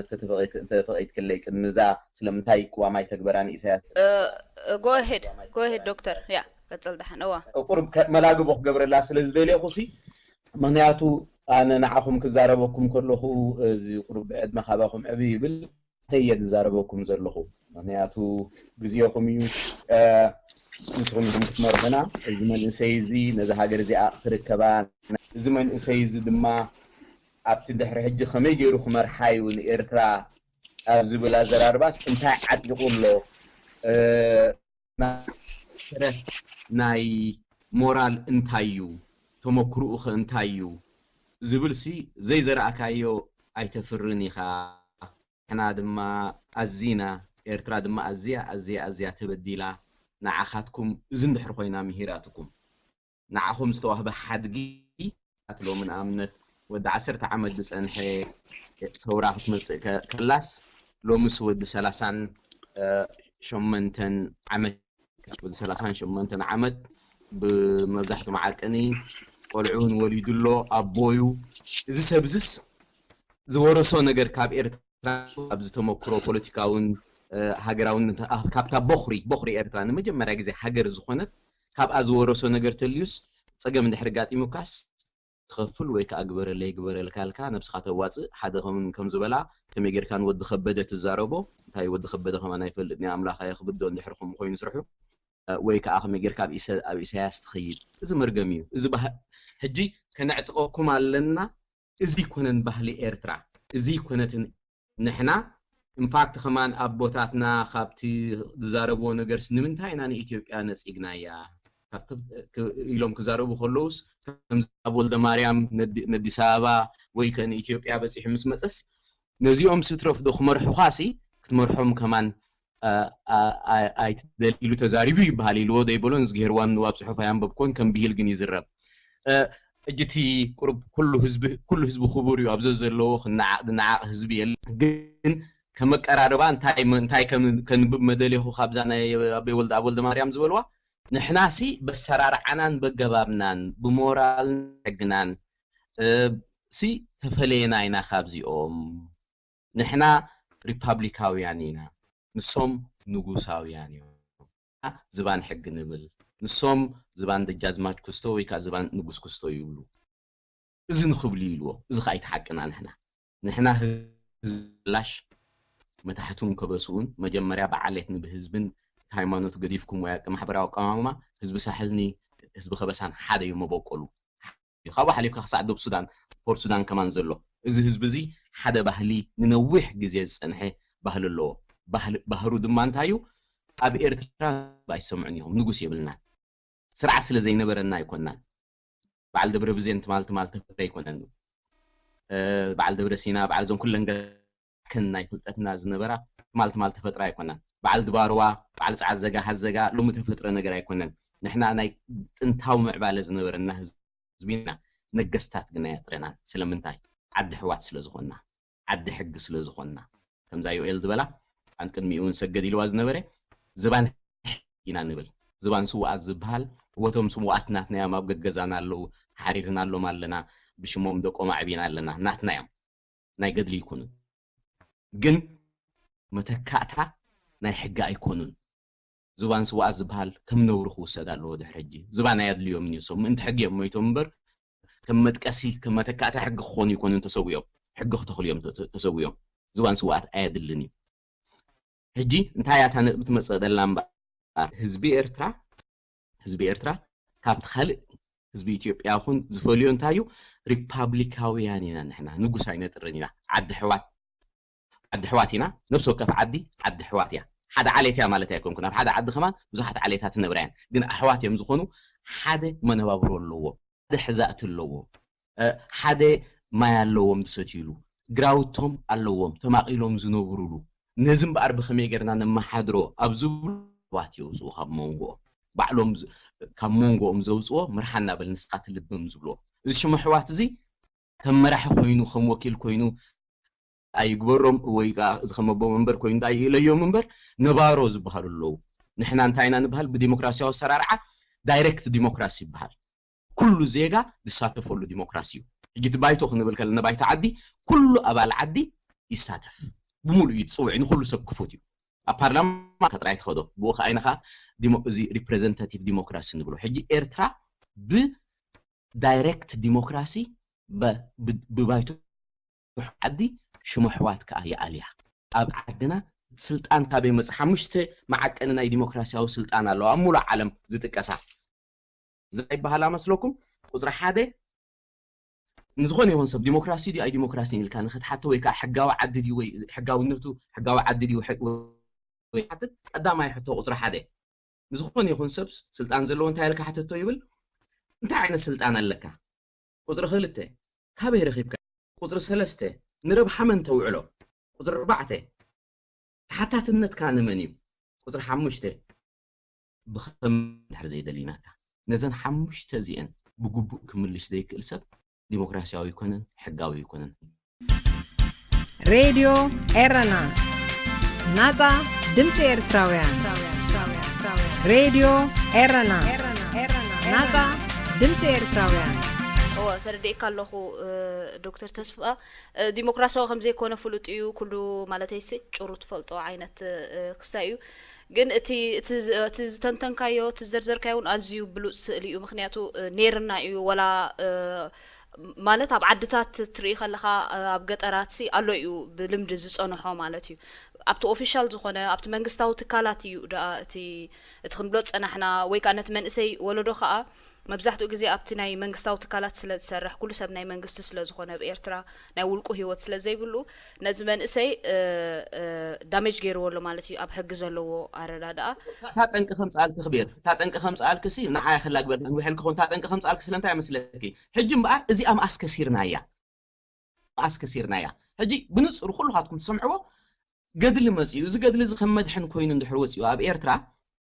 ተፈቒድክለይ ቅድሚ እዛ ስለምንታይ ቅዋም ኣይተግበራን ኢሳያስ ጎሄድ ጎሄድ ዶክተር ያ ቀጽል ደሓን እዋ ቁርብ መላግቦ ክገብረላ ስለ ዝደለኹ ሲ ምክንያቱ ኣነ ንዓኹም ክዛረበኩም ከለኹ እዚ ቁርብ ዕድመ ካባኹም ዕብ ይብል ተየ ዝዛረበኩም ዘለኹ ምክንያቱ ግዜኹም እዩ ንስኹም ኢኹም ክትመርሑና እዚ መንእሰይ እዚ ነዚ ሃገር እዚኣ ክርከባ እዚ መንእሰይ እዚ ድማ ኣብቲ ድሕሪ ሕጂ ከመይ ገይሩ ክመርሓ እዩ ንኤርትራ ኣብ ዝብል ኣዘራርባስ እንታይ ዓጢቑ ኣሎ ስረት ናይ ሞራል እንታይ እዩ ተመክርኡ ከ እንታይ እዩ ዝብል ሲ ዘይዘረኣካዮ ኣይተፍርን ኢኻ ንሕና ድማ ኣዚና ኤርትራ ድማ ኣዝያ ኣዝያ ኣዝያ ተበዲላ ንዓኻትኩም እዚ እንድሕር ኮይና ምሂራትኩም ንዓኹም ዝተዋህበ ሓድጊ ኣትሎ ንኣብነት ወዲ ዓሰርተ ዓመት ዝጸንሐ ሰውራ ክትመጽእ ከላስ ሎምስ ወዲ ሰላሳን ሸመንተን ዓመት ወዲ ሰላሳን ሸመንተን ዓመት ብመብዛሕቱ መዓቀኒ ቆልዑ እውን ወሊዱ ኣሎ ኣቦዩ እዚ ሰብ እዚስ ዝወረሶ ነገር ካብ ኤርትራ ኣብ ዝተመክሮ ፖለቲካውን ሃገራውን ካብታ ቦኽሪ ቦኽሪ ኤርትራ ንመጀመርያ ግዜ ሃገር ዝኾነት ካብኣ ዝወረሶ ነገር ተልዩስ ጸገም እንድሕር ጋጢሙካስ ትኸፍል ወይ ከዓ ግበረለይ ግበረልካ ኢልካ ነብስኻ ተዋፅእ ሓደ ከም ከም ዝበላ ከመይ ጌርካ ንወዲ ከበደ ትዛረቦ እንታይ ወዲ ከበደ ከማን ኣይፈልጥን እየ ኣምላኽ ኣየኽብዶ እንድሕር ከምኡ ኮይኑ ስርሑ ወይ ከዓ ከመይ ጌርካ ኣብ ኢሰ- ኣብ ኢሳያስ ትኸይድ እዚ መርገም እዩ እዚ ባህ- ሕጂ ከነዕጥቀኩም ኣለና እዚ ይኮነን ባህሊ ኤርትራ እዚ ይኮነትን ንሕና ኢንፋክት ከማን ኣቦታትና ካብቲ ዝዛረብዎ ነገርስ ንምንታይ ኢና ንኢትዮጵያ ነፂግናያ ኢሎም ክዛረቡ ከለውስ ከምዚ ኣብ ወልደ ማርያም ነዲስ ኣበባ ወይ ከ ንኢትዮጵያ በፂሑ ምስ መፀስ ነዚኦም ስትረፍ ዶ ክመርሑኻ ሲ ክትመርሖም ከማን ኣይትደል ኢሉ ተዛሪቡ ይበሃል ኢልዎ ዘይበሎን ዝገርዋን ኣብ ፅሑፍ ኣያንበብኮን ከም ብሂል ግን ይዝረብ እጅቲ ቁሩብ ኩሉ ህዝቢ ኩሉ ህዝቢ ክቡር እዩ ኣብዚ ዘለዎ ክነዓቕ ዝነዓቕ ህዝቢ የለ ግን ከመቀራርባ እንታይ እንታይ ከንብብ መደሌኹ ካብዛ ናይ ኣበይ ወልደ ኣብ ወልደ ማርያም ዝበልዋ ንሕናሲ በሰራርዓናን በገባብናን ብሞራልን ሕግናን ሲ ተፈለየና ኢና ካብዚኦም ንሕና ሪፓብሊካውያን ኢና ንሶም ንጉሳውያን እዮም ዝባን ሕጊ ንብል ንሶም ዝባን ደጃዝማች ክስቶ ወይ ከዓ ዝባን ንጉስ ክስቶ ይብሉ እዚ ንክብሉ ይልዎ እዚ ከዓ ኣይትሓቅና ንሕና ንሕና ህዝብላሽ መታሕቱን ከበስኡን መጀመርያ ብዓሌት ንብህዝብን ሃይማኖት ገዲፍኩም ወይ ኣቂ ማሕበራዊ ኣቀማምማ ህዝቢ ሳሕልኒ ህዝቢ ከበሳን ሓደ እዩ መበቆሉ እዩ ካብኡ ሓሊፍካ ክሳዕ ደብ ሱዳን ፖርት ሱዳን ከማን ዘሎ እዚ ህዝቢ እዚ ሓደ ባህሊ ንነዊሕ ግዜ ዝፀንሐ ባህሊ ኣለዎ ባህሩ ድማ እንታይ እዩ ኣብ ኤርትራ ኣይሰምዑን ኢኹም ንጉስ የብልናን ስርዓት ስለ ዘይነበረና ኣይኮናን በዓል ደብረ ብዜን ትማል ትማል ተፈጥረ ኣይኮነን በዓል ደብረ ሲና በዓል እዞም ኩለን ከን ናይ ፍልጠትና ዝነበራ ትማል ትማል ተፈጥረ ኣይኮናን በዓል ድባርዋ በዓል ፀዓት ዘጋ ሃዘጋ ሎሚ ተፈጥረ ነገር ኣይኮነን ንሕና ናይ ጥንታዊ ምዕባለ ዝነበረና ህዝቢ ኢና ነገስታት ግና የጥረናን ስለምንታይ ዓዲ ኣሕዋት ስለ ዝኾንና ዓዲ ሕጊ ስለ ዝኾንና ከምዛ ዮኤል ዝበላ ኣን ቅድሚኡ እውን ሰገድ ኢልዋ ዝነበረ ዝባን ኢና ንብል ዝባን ስውኣት ዝበሃል ህወቶም ስውኣት ናትናዮም ኣብ ገገዛና ኣለዉ ሓሪርናሎም ኣለና ብሽሞም ደቆም ኣዕቢና ኣለና ናትናዮም ናይ ገድሊ ይኩኑ ግን መተካእታ ናይ ሕጊ ኣይኮኑን ዝባን ስውኣት ዝበሃል ከም ነውሪ ክውሰድ ኣለዎ ድሕሪ ሕጂ ዝባን ኣየድልዮም ንሶም ምእንቲ ሕጊ እዮም ሞይቶም እምበር ከም መጥቀሲ ከም መተካእታ ሕጊ ክኾኑ ይኮኑን ተሰዊኦም ሕጊ ክተኽሉ እዮም ተሰዊኦም ዝባን ስውኣት ኣየድልን እዩ ሕጂ እንታይ እያ እታ ነጥቢ ትመፅእ ዘላ እምበኣር ህዝቢ ኤርትራ ህዝቢ ኤርትራ ካብቲ ካልእ ህዝቢ ኢትዮጵያ ኹን ዝፈልዮ እንታይ እዩ ሪፓብሊካውያን ኢና ንሕና ንጉስ ኣይነጥርን ኢና ዓዲ ሕዋት ዓዲ ሕዋት ኢና ነብሲ ወከፍ ዓዲ ዓዲ ሕዋት እያ ሓደ ዓሌት እያ ማለት ኣይኮንኩን ኣብ ሓደ ዓዲ ከማን ብዙሓት ዓሌታት ነብራ እያን ግን ኣሕዋት እዮም ዝኾኑ ሓደ መነባብሮ ኣለዎም ሓደ ሕዛእቲ ኣለዎም ሓደ ማይ ኣለዎም ዝሰትይሉ ግራውቶም ኣለዎም ተማቒሎም ዝነብሩሉ። ነዚ እምበኣር ብኸመይ ጌርና ነመሓድሮ ኣብ ዝብሉ ሰባት የውፅኡ ካብ መንጎኦም። ባዕሎም ዝ- ካብ መንጎኦም ዘውፅዎ ምርሓ እናበል ንስኻ ትልብም ዝብልዎ። እዚ ሽም ኣሕዋት እዚ ከም መራሒ ኮይኑ ከም ወኪል ኮይኑ ኣይግበሮም ወይ ከዓ እዚ ከም ኣቦ መንበር ኮይኑ እንታይ ይእለዮም እምበር ነባሮ ዝበሃሉ ኣለዉ። ንሕና እንታይ ኢና ንበሃል? ብዲሞክራሲያዊ ኣሰራርዓ ዳይሬክት ዲሞክራሲ ይበሃል። ኩሉ ዜጋ ዝሳተፈሉ ዲሞክራሲ እዩ። ሕጂ እቲ ባይቶ ክንብል ከለና ባይቶ ዓዲ ኩሉ ኣባል ዓዲ ይሳተፍ። ብምሉእ እዩ ዝፅውዕ፣ ንኩሉ ሰብ ክፉት እዩ። ኣብ ፓርላማ ጥራይ ትኸዶ ብኡ ከዓ ኢንኻ እዚ ሪፕሬዘንታቲቭ ዲሞክራሲ ንብሎ። ሕጂ ኤርትራ ብዳይሬክት ዲሞክራሲ ብባይቶ ዓዲ ሽሙ ኣሕዋት ከዓ ይኣልያ። ኣብ ዓድና ስልጣን ካበይ መፅ? ሓሙሽተ መዓቀኒ ናይ ዲሞክራሲያዊ ስልጣን ኣለዋ ኣብ ሙሉእ ዓለም ዝጥቀሳ። እንታይ ይበሃላ መስለኩም? ቁፅሪ ሓደ ንዝኾነ ይኹን ሰብ ዲሞክራሲ ድዩ ኣይ ዲሞክራሲን ኢልካ ንክትሓቶ ወይ ከዓ ሕጋዊ ዓዲ ድዩ ወይ ሕጋውነቱ ሕጋዊ ዓዲ ድዩ ወይ ሓትት ቀዳማይ ሕቶ ቁፅሪ ሓደ ንዝኾነ ይኹን ሰብ ስልጣን ዘለዎ እንታይ ኢልካ ሓተቶ ይብል። እንታይ ዓይነት ስልጣን ኣለካ? ቁፅሪ ክልተ ካበይ ረኺብካ? ቁፅሪ ሰለስተ ንረብሓ መን ተውዕሎ? ቁፅሪ ኣርባዕተ ተሓታትነትካ ንመን እዩ? ቁፅሪ ሓሙሽተ ብኸም ድሕር ዘይደሊናታ ነዘን ሓሙሽተ እዚአን ብግቡእ ክምልሽ ዘይክእል ሰብ ዲሞክራሲያዊ ይኮነን ሕጋዊ ይኮነን። ሬድዮ ኤረና ናጻ ድምፂ ኤርትራውያን። ሬድዮ ኤረና ናጻ ድምፂ ኤርትራውያን። እወ ተረዲእካ ኣለኹ። ዶክተር ተስፋ ዲሞክራሲያዊ ከም ዘይኮነ ፍሉጥ እዩ። ኩሉ ማለተይሲ ጭሩ ትፈልጦ ዓይነት ክሳይ እዩ። ግን እቲ እቲ ዝተንተንካዮ እቲ ዘርዘርካዮ እውን ኣዝዩ ብሉፅ ስእሊ እዩ። ምክንያቱ ነይርና እዩ ወላ ማለት ኣብ ዓድታት ትርኢ ከለካ ኣብ ገጠራት ሲ ኣሎ እዩ ብልምዲ ዝፀንሖ ማለት እዩ። ኣብቲ ኦፊሻል ዝኾነ ኣብቲ መንግስታዊ ትካላት እዩ ደኣ እቲ እቲ ክንብሎ ዝፀናሕና ወይ ከዓ ነቲ መንእሰይ ወለዶ ከዓ መብዛሕትኡ ግዜ ኣብቲ ናይ መንግስታዊ ትካላት ስለ ዝሰርሕ ኩሉ ሰብ ናይ መንግስቲ ስለ ዝኾነ ኣብ ኤርትራ ናይ ውልቁ ህይወት ስለ ዘይብሉ ነዚ መንእሰይ ዳሜጅ ገይርዎ ኣሎ ማለት እዩ ኣብ ሕጊ ዘለዎ ኣረዳድኣ። እታ ጠንቂ ከምፅኣልኪ ክቤር እታ ጠንቂ ከምፅኣልኪ ሲ ንዓይ ከላግበ ንውሕል ክኾን እታ ጠንቂ ከምፅኣልኪ ስለምንታይ መስለኪ? ሕጂ እምበኣር እዚኣ መኣስ ከሲርናያ መኣስ ከሲርናያ። ሕጂ ብንፅሩ ኩልኻትኩም ትሰምዕዎ ገድሊ መፅኡ እዚ ገድሊ እዚ ከም መድሕን ኮይኑ እንድሕር ወፅኡ ኣብ ኤርትራ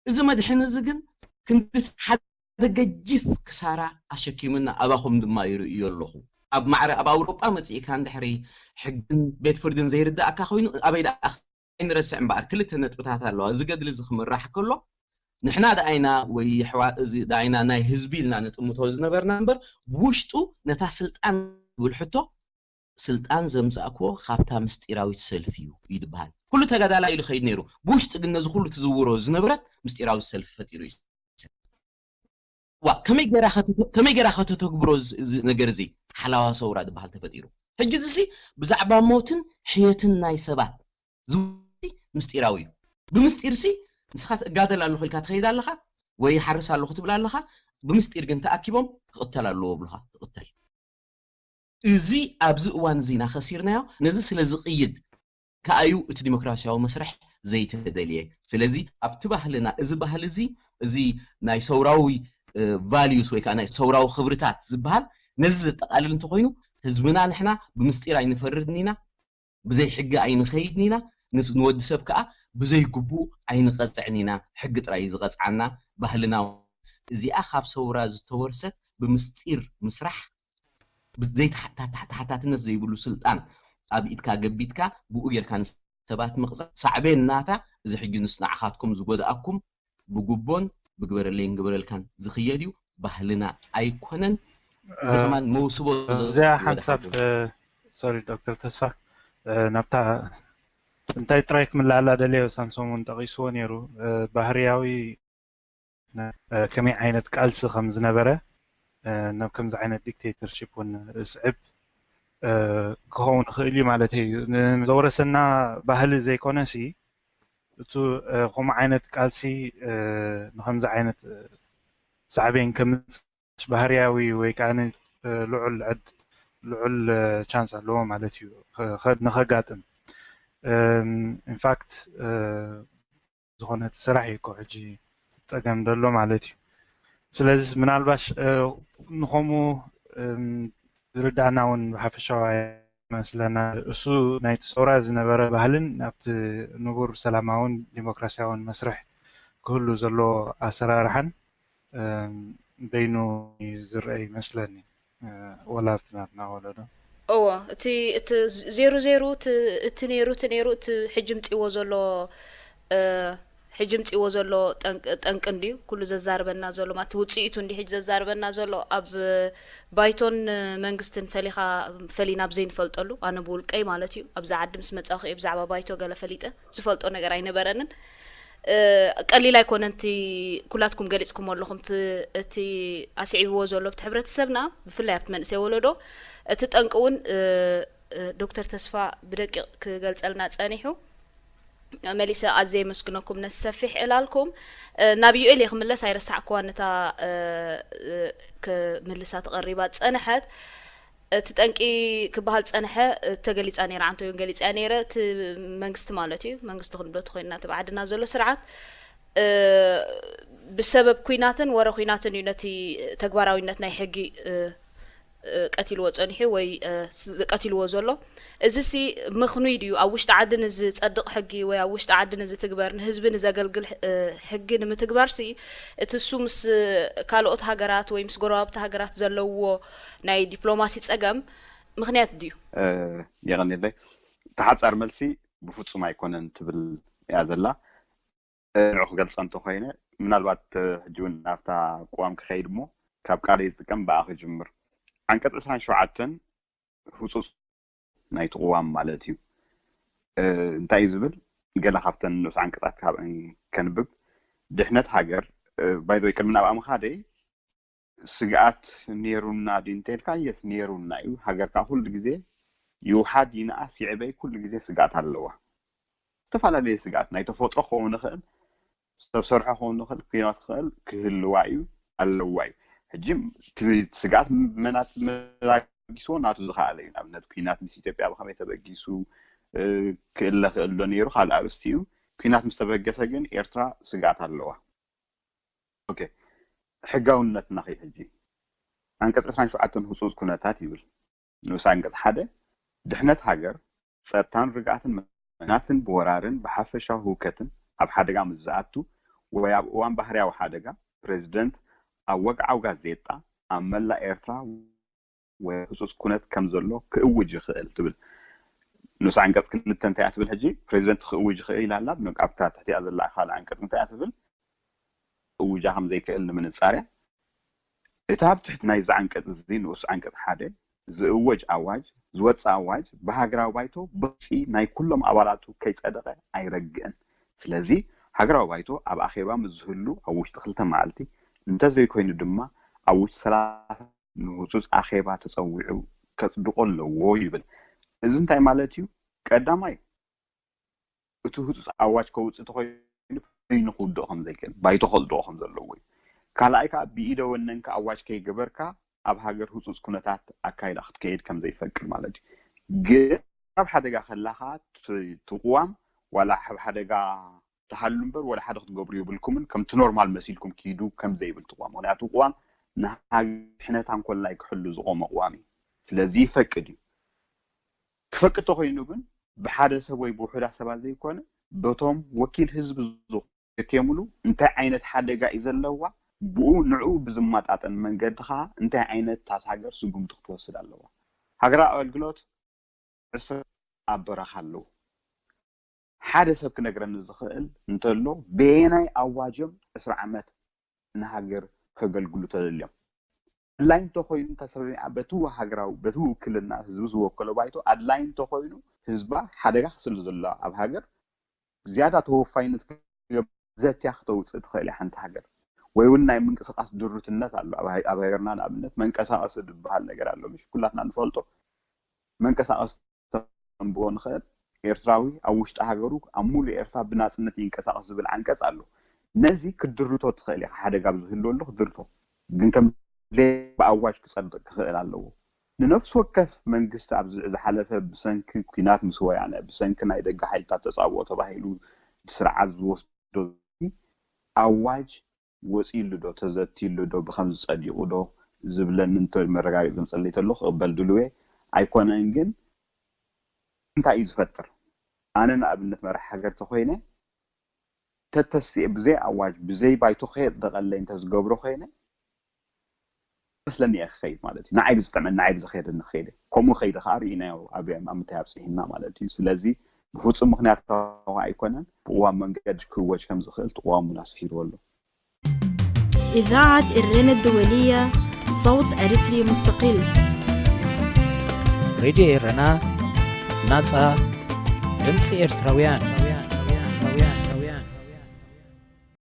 እዚ መድሕን እዚ ግን ክንዲ ሓደ ገጅፍ ክሳራ ኣሸኪምና ኣባኹም ድማ ይርእዮ ኣለኹ። ኣብ ማዕረ ኣብ ኣውሮጳ መፂእካ እንድሕሪ ሕግን ቤት ፍርድን ዘይርዳእካ ኮይኑ ኣበይ ደኣ ኣይንረስዕ እምበኣር ክልተ ነጥብታት ኣለዋ። እዚ ገድሊ እዚ ክምራሕ ከሎ ንሕና ደኣይና ወይ ኣሕዋት እዚ ደኣይና ናይ ህዝቢ ኢልና ንጥምቶ ዝነበርና እምበር ብውሽጡ ነታ ስልጣን ዝብል ሕቶ ስልጣን ዘምጻእክዎ ካብታ ምስጢራዊት ሰልፊ እዩ እዩ ዝበሃል። ኩሉ ተጋዳላይ ኢሉ ከይድ ነይሩ። ብውሽጢ ግን ነዚ ኩሉ ትዝውሮ ዝነበረት ምስጢራዊት ሰልፊ ፈጢሩ እዩ። ዋ ከመይ ጌራ ከተተ- ከመይ ጌራ ከተተግብሮ እዚ- እዚ ነገር እዚ ሓላዋ ሰውራ ዝበሃል ተፈጢሩ። ሕጂ እዚ ብዛዕባ ሞትን ሕየትን ናይ ሰባት ዝውቲ ምስጢራዊ እዩ። ብምስጢር ሲ ንስኻ ትጋደል ኣለኹ ኢልካ ትኸይድ ኣለኻ ወይ ሓርስ ኣለኹ ትብል ኣለኻ። ብምስጢር ግን ተኣኪቦም ክቕተል ኣለዎ ብሉኻ ትቕተል። እዚ ኣብዚ እዋን እዚ ኢና ከሲርናዮ። ነዚ ስለ ዝቕይድ ከኣዩ እቲ ዲሞክራሲያዊ መስርሕ ዘይተደልየ። ስለዚ ኣብቲ ባህልና እዚ ባህሊ እዚ እዚ ናይ ሰውራዊ ቫልዩስ ወይ ከዓ ናይ ሰውራዊ ክብርታት ዝበሃል ነዚ ዘጠቓልል እንተኮይኑ ህዝብና ንሕና ብምስጢር ኣይንፈርድን ኢና፣ ብዘይ ሕጊ ኣይንኸይድን ኢና፣ ንወዲ ሰብ ከዓ ብዘይ ግቡእ ኣይንቐፅዕን ኢና፣ ሕጊ ጥራይ እዩ ዝቐፅዓና። ባህልና እዚኣ ካብ ሰውራ ዝተወርሰት ብምስጢር ምስራሕ ዘይተሓታትነት ዘይብሉ ስልጣን ኣብ ኢድካ ገቢትካ ብኡ ጌርካ ንሰባት ምቕፃዕ ሳዕቤን ናታ እዚ ሕጂ ንስ ንዓኻትኩም ዝጎድኣኩም ብጉቦን ብግበረለይን ግበረልካን ዝኽየድ እዩ። ባህልና ኣይኮነን። እዚ ከማን መውስቦ እዚኣ ሓንሳብ ሶሪ ዶክተር ተስፋ ናብታ እንታይ ጥራይ ክምልኣላ ደለዮ ሳምሶም እውን ጠቒስዎ ነይሩ ባህርያዊ ከመይ ዓይነት ቃልሲ ከም ዝነበረ ናብ ከምዚ ዓይነት ዲክቴተርሺፕ እውን ስዕብ ክኸውን ይኽእል እዩ ማለት እዩ። ዘውረሰና ባህሊ ዘይኮነሲ እቱ ከምኡ ዓይነት ቃልሲ ንከምዚ ዓይነት ሳዕቤን ከምፅእ ባህርያዊ ወይ ከዓ ልዑል ዕድ ልዑል ቻንስ ኣለዎ ማለት እዩ ንኸጋጥም ኢንፋክት ዝኾነ እቲ ስራሕ እዩ እኮ ሕጂ ፀገም ዘሎ ማለት እዩ። ስለዚ ምናልባሽ ንኸምኡ ዝርዳእና እውን ብሓፈሻዊ መስለና። እሱ ናይቲ ሰውራ ዝነበረ ባህልን ኣብቲ ንቡር ሰላማውን ዲሞክራሲያውን መስርሕ ክህሉ ዘለዎ ኣሰራርሓን በይኑ ዝረአ ይመስለኒ። ወላ ኣብቲ ናትና ወለዶ እዎ፣ እቲ እቲ ዜሩ ዜሩ እቲ ነይሩ እቲ ነይሩ እቲ ሕጂ ምፅዎ ዘሎ ሕጂ ምፅዎ ዘሎ ጠንቂ እንድዩ ኩሉ ዘዛርበና ዘሎ ማለት ውፅኢቱ እንዲ ሕጂ ዘዛርበና ዘሎ ኣብ ባይቶን መንግስትን ፈሊኻ ፈሊና ብዘይንፈልጠሉ ኣነ ብውልቀይ ማለት እዩ ኣብዚ ዓዲ ምስ መፃኹ እየ ብዛዕባ ባይቶ ገለ ፈሊጠ ዝፈልጦ ነገር ኣይነበረንን። ቀሊል ኣይኮነን እቲ ኩላትኩም ገሊፅኩም ኣለኹም እቲ ኣስዒብዎ ዘሎ ኣብቲ ሕብረተሰብና ብፍላይ ኣብቲ መንእሰይ ወለዶ እቲ ጠንቂ እውን ዶክተር ተስፋ ብደቂቕ ክገልፀልና ፀኒሑ መሊሰ ኣዝየ የመስግነኩም ነቲ ሰፊሕ ዕላልኩም። ናብ ዩኤል እየ ክምለስ ኣይረሳዕክዋን ነታ ክምልሳ ተቐሪባ ዝፀንሐት እቲ ጠንቂ ክበሃል ዝፀንሐ ተገሊፃ ነይራ ዓንተ እውን ገሊፀያ ነይረ እቲ መንግስቲ ማለት እዩ መንግስቲ ክንብሎ ተኮይንና እቲ ብዓድና ዘሎ ስርዓት ብሰበብ ኩናትን ወረ ኩናትን እዩ ነቲ ተግባራዊነት ናይ ሕጊ ቀቲልዎ ፀኒሑ ወይ ቀቲልዎ ዘሎ። እዚ ሲ ምኽኑይ ድዩ ኣብ ውሽጢ ዓዲ ንዝፀድቕ ሕጊ ወይ ኣብ ውሽጢ ዓዲ ንዝትግበር ንህዝቢ ንዘገልግል ሕጊ ንምትግባር ሲ እቲ እሱ ምስ ካልኦት ሃገራት ወይ ምስ ጎረባብቲ ሃገራት ዘለውዎ ናይ ዲፕሎማሲ ፀገም ምኽንያት ድዩ? የቐኒለይ። ተሓፃር መልሲ ብፍፁም ኣይኮነን ትብል እያ ዘላ። ንዑ ክገልፆ እንተኮይነ ምናልባት ሕጂ እውን ናብታ ቅዋም ክኸይድ እሞ ካብ ቃለይ ዝጥቀም ብኣ ክጅምር። ዓንቀፅ ዕስራን ሸውዓተን ህፁፅ ናይቲ ቅዋም ማለት እዩ። እንታይ እዩ ዝብል? ገለ ካብተን ንኡስ ዓንቀፃት ካብ ከንብብ። ድሕነት ሃገር ባይዘወይ ቅድሚ ናብኣ ምኻደይ ስግኣት ኔሩና ድዩ እንተልካ የስ ኔሩና እዩ። ሃገርካ ኩሉ ግዜ ይውሓድ ይንኣስ ይዕበይ ኩሉ ግዜ ስግኣት ኣለዋ። ዝተፈላለየ ስግኣት ናይ ተፈጥሮ ክኸውን ይኽእል፣ ሰብ ሰርሖ ክኸውን ይኽእል፣ ኩናት ክኽእል ክህልዋ እዩ ኣለዋ እዩ። ሕጂ እቲ ስግኣት መናት መላጊስዎ ናቱ ዝኸኣለ እዩ። ንኣብነት ኩናት ምስ ኢትዮጵያ ብኸመይ ተበጊሱ ክእለ ክእሎ ነይሩ ካልእ ኣርእስቲ እዩ። ኩናት ምስ ተበገሰ ግን ኤርትራ ስግኣት ኣለዋ። ኦኬ ሕጋውነትና ከይ ሕጂ ዓንቀፅ ዕስራን ሸውዓተን ህፁፅ ኩነታት ይብል ንኡስ ዓንቀፅ ሓደ ድሕነት ሃገር ጸጥታን ርግኣትን መናትን ብወራርን ብሓፈሻዊ ህውከትን ኣብ ሓደጋ ምስ ዝኣቱ ወይ ኣብ እዋን ባህርያዊ ሓደጋ ፕሬዝደንት ኣብ ወግዓዊ ጋዜጣ ኣብ መላእ ኤርትራ ወይ ህጹጽ ኩነት ከም ዘሎ ክእውጅ ይኽእል ትብል። ንኡስ ዓንቀጽ ክልተ እንታይ እያ ትብል ሕጂ? ፕሬዝደንት ክእውጅ ይኽእል ኢላ ኣላ። ኣብታ ትሕቲኣ ዘላ ካልእ ዓንቀጽ እንታይ እያ ትብል? እውጃ ከም ዘይክእል ንምንጻር እያ። እቲ ኣብ ትሕቲ ናይዚ ዓንቀጽ እዚ ንኡስ ዓንቀጽ ሓደ ዝእወጅ ኣዋጅ፣ ዝወጽእ ኣዋጅ ብሃገራዊ ባይቶ ብድምጺ ናይ ኩሎም ኣባላቱ ከይጸደቐ ኣይረግእን። ስለዚ ሃገራዊ ባይቶ ኣብ ኣኼባ ምስ ዝህሉ ኣብ ውሽጢ ክልተ መዓልቲ፣ እንተዘይኮይኑ ድማ ኣብ ውሽጢ ሰላሳ ንህጹጽ ኣኼባ ተጸዊዑ ከጽድቖ ኣለዎ ይብል። እዚ እንታይ ማለት እዩ? ቀዳማይ እቲ ህጹጽ ኣዋጅ ከውጽእ ተኾይኑ በይኑ ክውድኦ ከም ዘይክእል ባይቶ ከጽድቖ ከም ዘለዎ እዩ። ካልኣይ ከዓ ብኢደ ወነንካ ኣዋጅ ከይገበርካ ኣብ ሃገር ህጹጽ ኩነታት ኣካይዳ ክትከይድ ከም ዘይፈቅድ ማለት እዩ። ግን ኣብ ሓደጋ ከላኻ እቲ ቅዋም ዋላ ኣብ ሓደጋ ትሃሉ እምበር ዋላ ሓደ ክትገብሩ የብልኩምን ከምቲ ኖርማል መሲልኩም ኪዱ ከም ዘይብል እቲ ቅዋም። ምክንያቱ ቅዋም ንሃገር ድሕነታ እንኮላይ ክሕሉ ዝቆመ ቅዋም እዩ። ስለዚ ይፈቅድ እዩ። ክፈቅድ ተኮይኑ ግን ብሓደ ሰብ ወይ ብውሑዳት ሰባት ዘይኮነ በቶም ወኪል ህዝቢ ዝኾኑ ዘትየምሉ እንታይ ዓይነት ሓደጋ እዩ ዘለዋ ብኡ ንዕኡ ብዝመጣጠን መንገዲ ከዓ እንታይ ዓይነት ታስ ሃገር ስጉምቲ ክትወስድ ኣለዋ። ሃገራዊ ኣገልግሎት ዕስራ ኣብ በረኻ ኣለዉ። ሓደ ሰብ ክነግረኒ ዝኽእል እንተሎ በየናይ ኣዋጅ እዮም ዕስራ ዓመት ንሃገር ከገልግሉ ተደልዮም? ኣድላይ እንተኾይኑ እታ ሰብ በቲ ሃገራዊ በቲ ውክልና ህዝቢ ዝወከሎ ባይቶ ኣድላይ እንተኾይኑ ህዝባ ሓደጋ ስለ ዘሎ ኣብ ሃገር ዝያዳ ተወፋይነት ዘትያ ክተውፅእ ትኽእል እያ ሓንቲ ሃገር። ወይ እውን ናይ ምንቅስቃስ ድሩትነት ኣሎ። ኣብ ሃገርና ንኣብነት መንቀሳቀሲ ዝበሃል ነገር ኣሎ። ምሽ ኩላትና ንፈልጦ መንቀሳቀሲ ተንብቦ ንኽእል ኤርትራዊ ኣብ ውሽጢ ሃገሩ ኣብ ሙሉእ ኤርትራ ብናፅነት ይንቀሳቀስ ዝብል ዓንቀፅ ኣሎ። ነዚ ክድርቶ ትኽእል ኢኻ። ሓደጋ ኣብ ዝህልወሉ ክድርቶ ግን ከም ድሌት ብኣዋጅ ክፀድቅ ክኽእል ኣለዎ። ንነፍሲ ወከፍ መንግስቲ ኣብዚ ዝሓለፈ ብሰንኪ ኲናት ምስ ወያነ፣ ብሰንኪ ናይ ደገ ሓይልታት ተፃብኦ ተባሂሉ ስርዓት ዝወስዶ ኣዋጅ ወፂሉ ዶ ተዘትይሉ ዶ ብኸምዚ ፀዲቑ ዶ ዝብለኒ እንተ መረጋገፂ ዘምፀለይ ተሎ ክቕበል ድልው እየ። ኣይኮነን ግን እንታይ እዩ ዝፈጥር? ኣነ ንኣብነት መራሒ ሃገር ተኮይነ ተተስየ ብዘይ ኣዋጅ ብዘይ ባይቶ ከየፅደቐለይ እንተዝገብሮ ኮይነ መስለኒ እየ ክኸይድ ማለት እዩ። ንዓይ ብዝጥዕመኒ ንዓይ ብዝኸደኒ ክኸይደ። ከምኡ ከይደ ከዓ ርኢናዮ ኣብ ኣብ ምንታይ ኣብፅሒና ማለት እዩ። ስለዚ ብፍፁም ምክንያታዊ ኣይኮነን። ብእዋን መንገድ ክወጅ ከም ዝኽእል እቲ ቅዋም እውን ኣስፊርዎ ኣሎ። إذاعة إرنا الدولية، صوت أريتري مستقل. ሬድዮ ኤረና ናጻ ድምፂ ኤርትራውያን።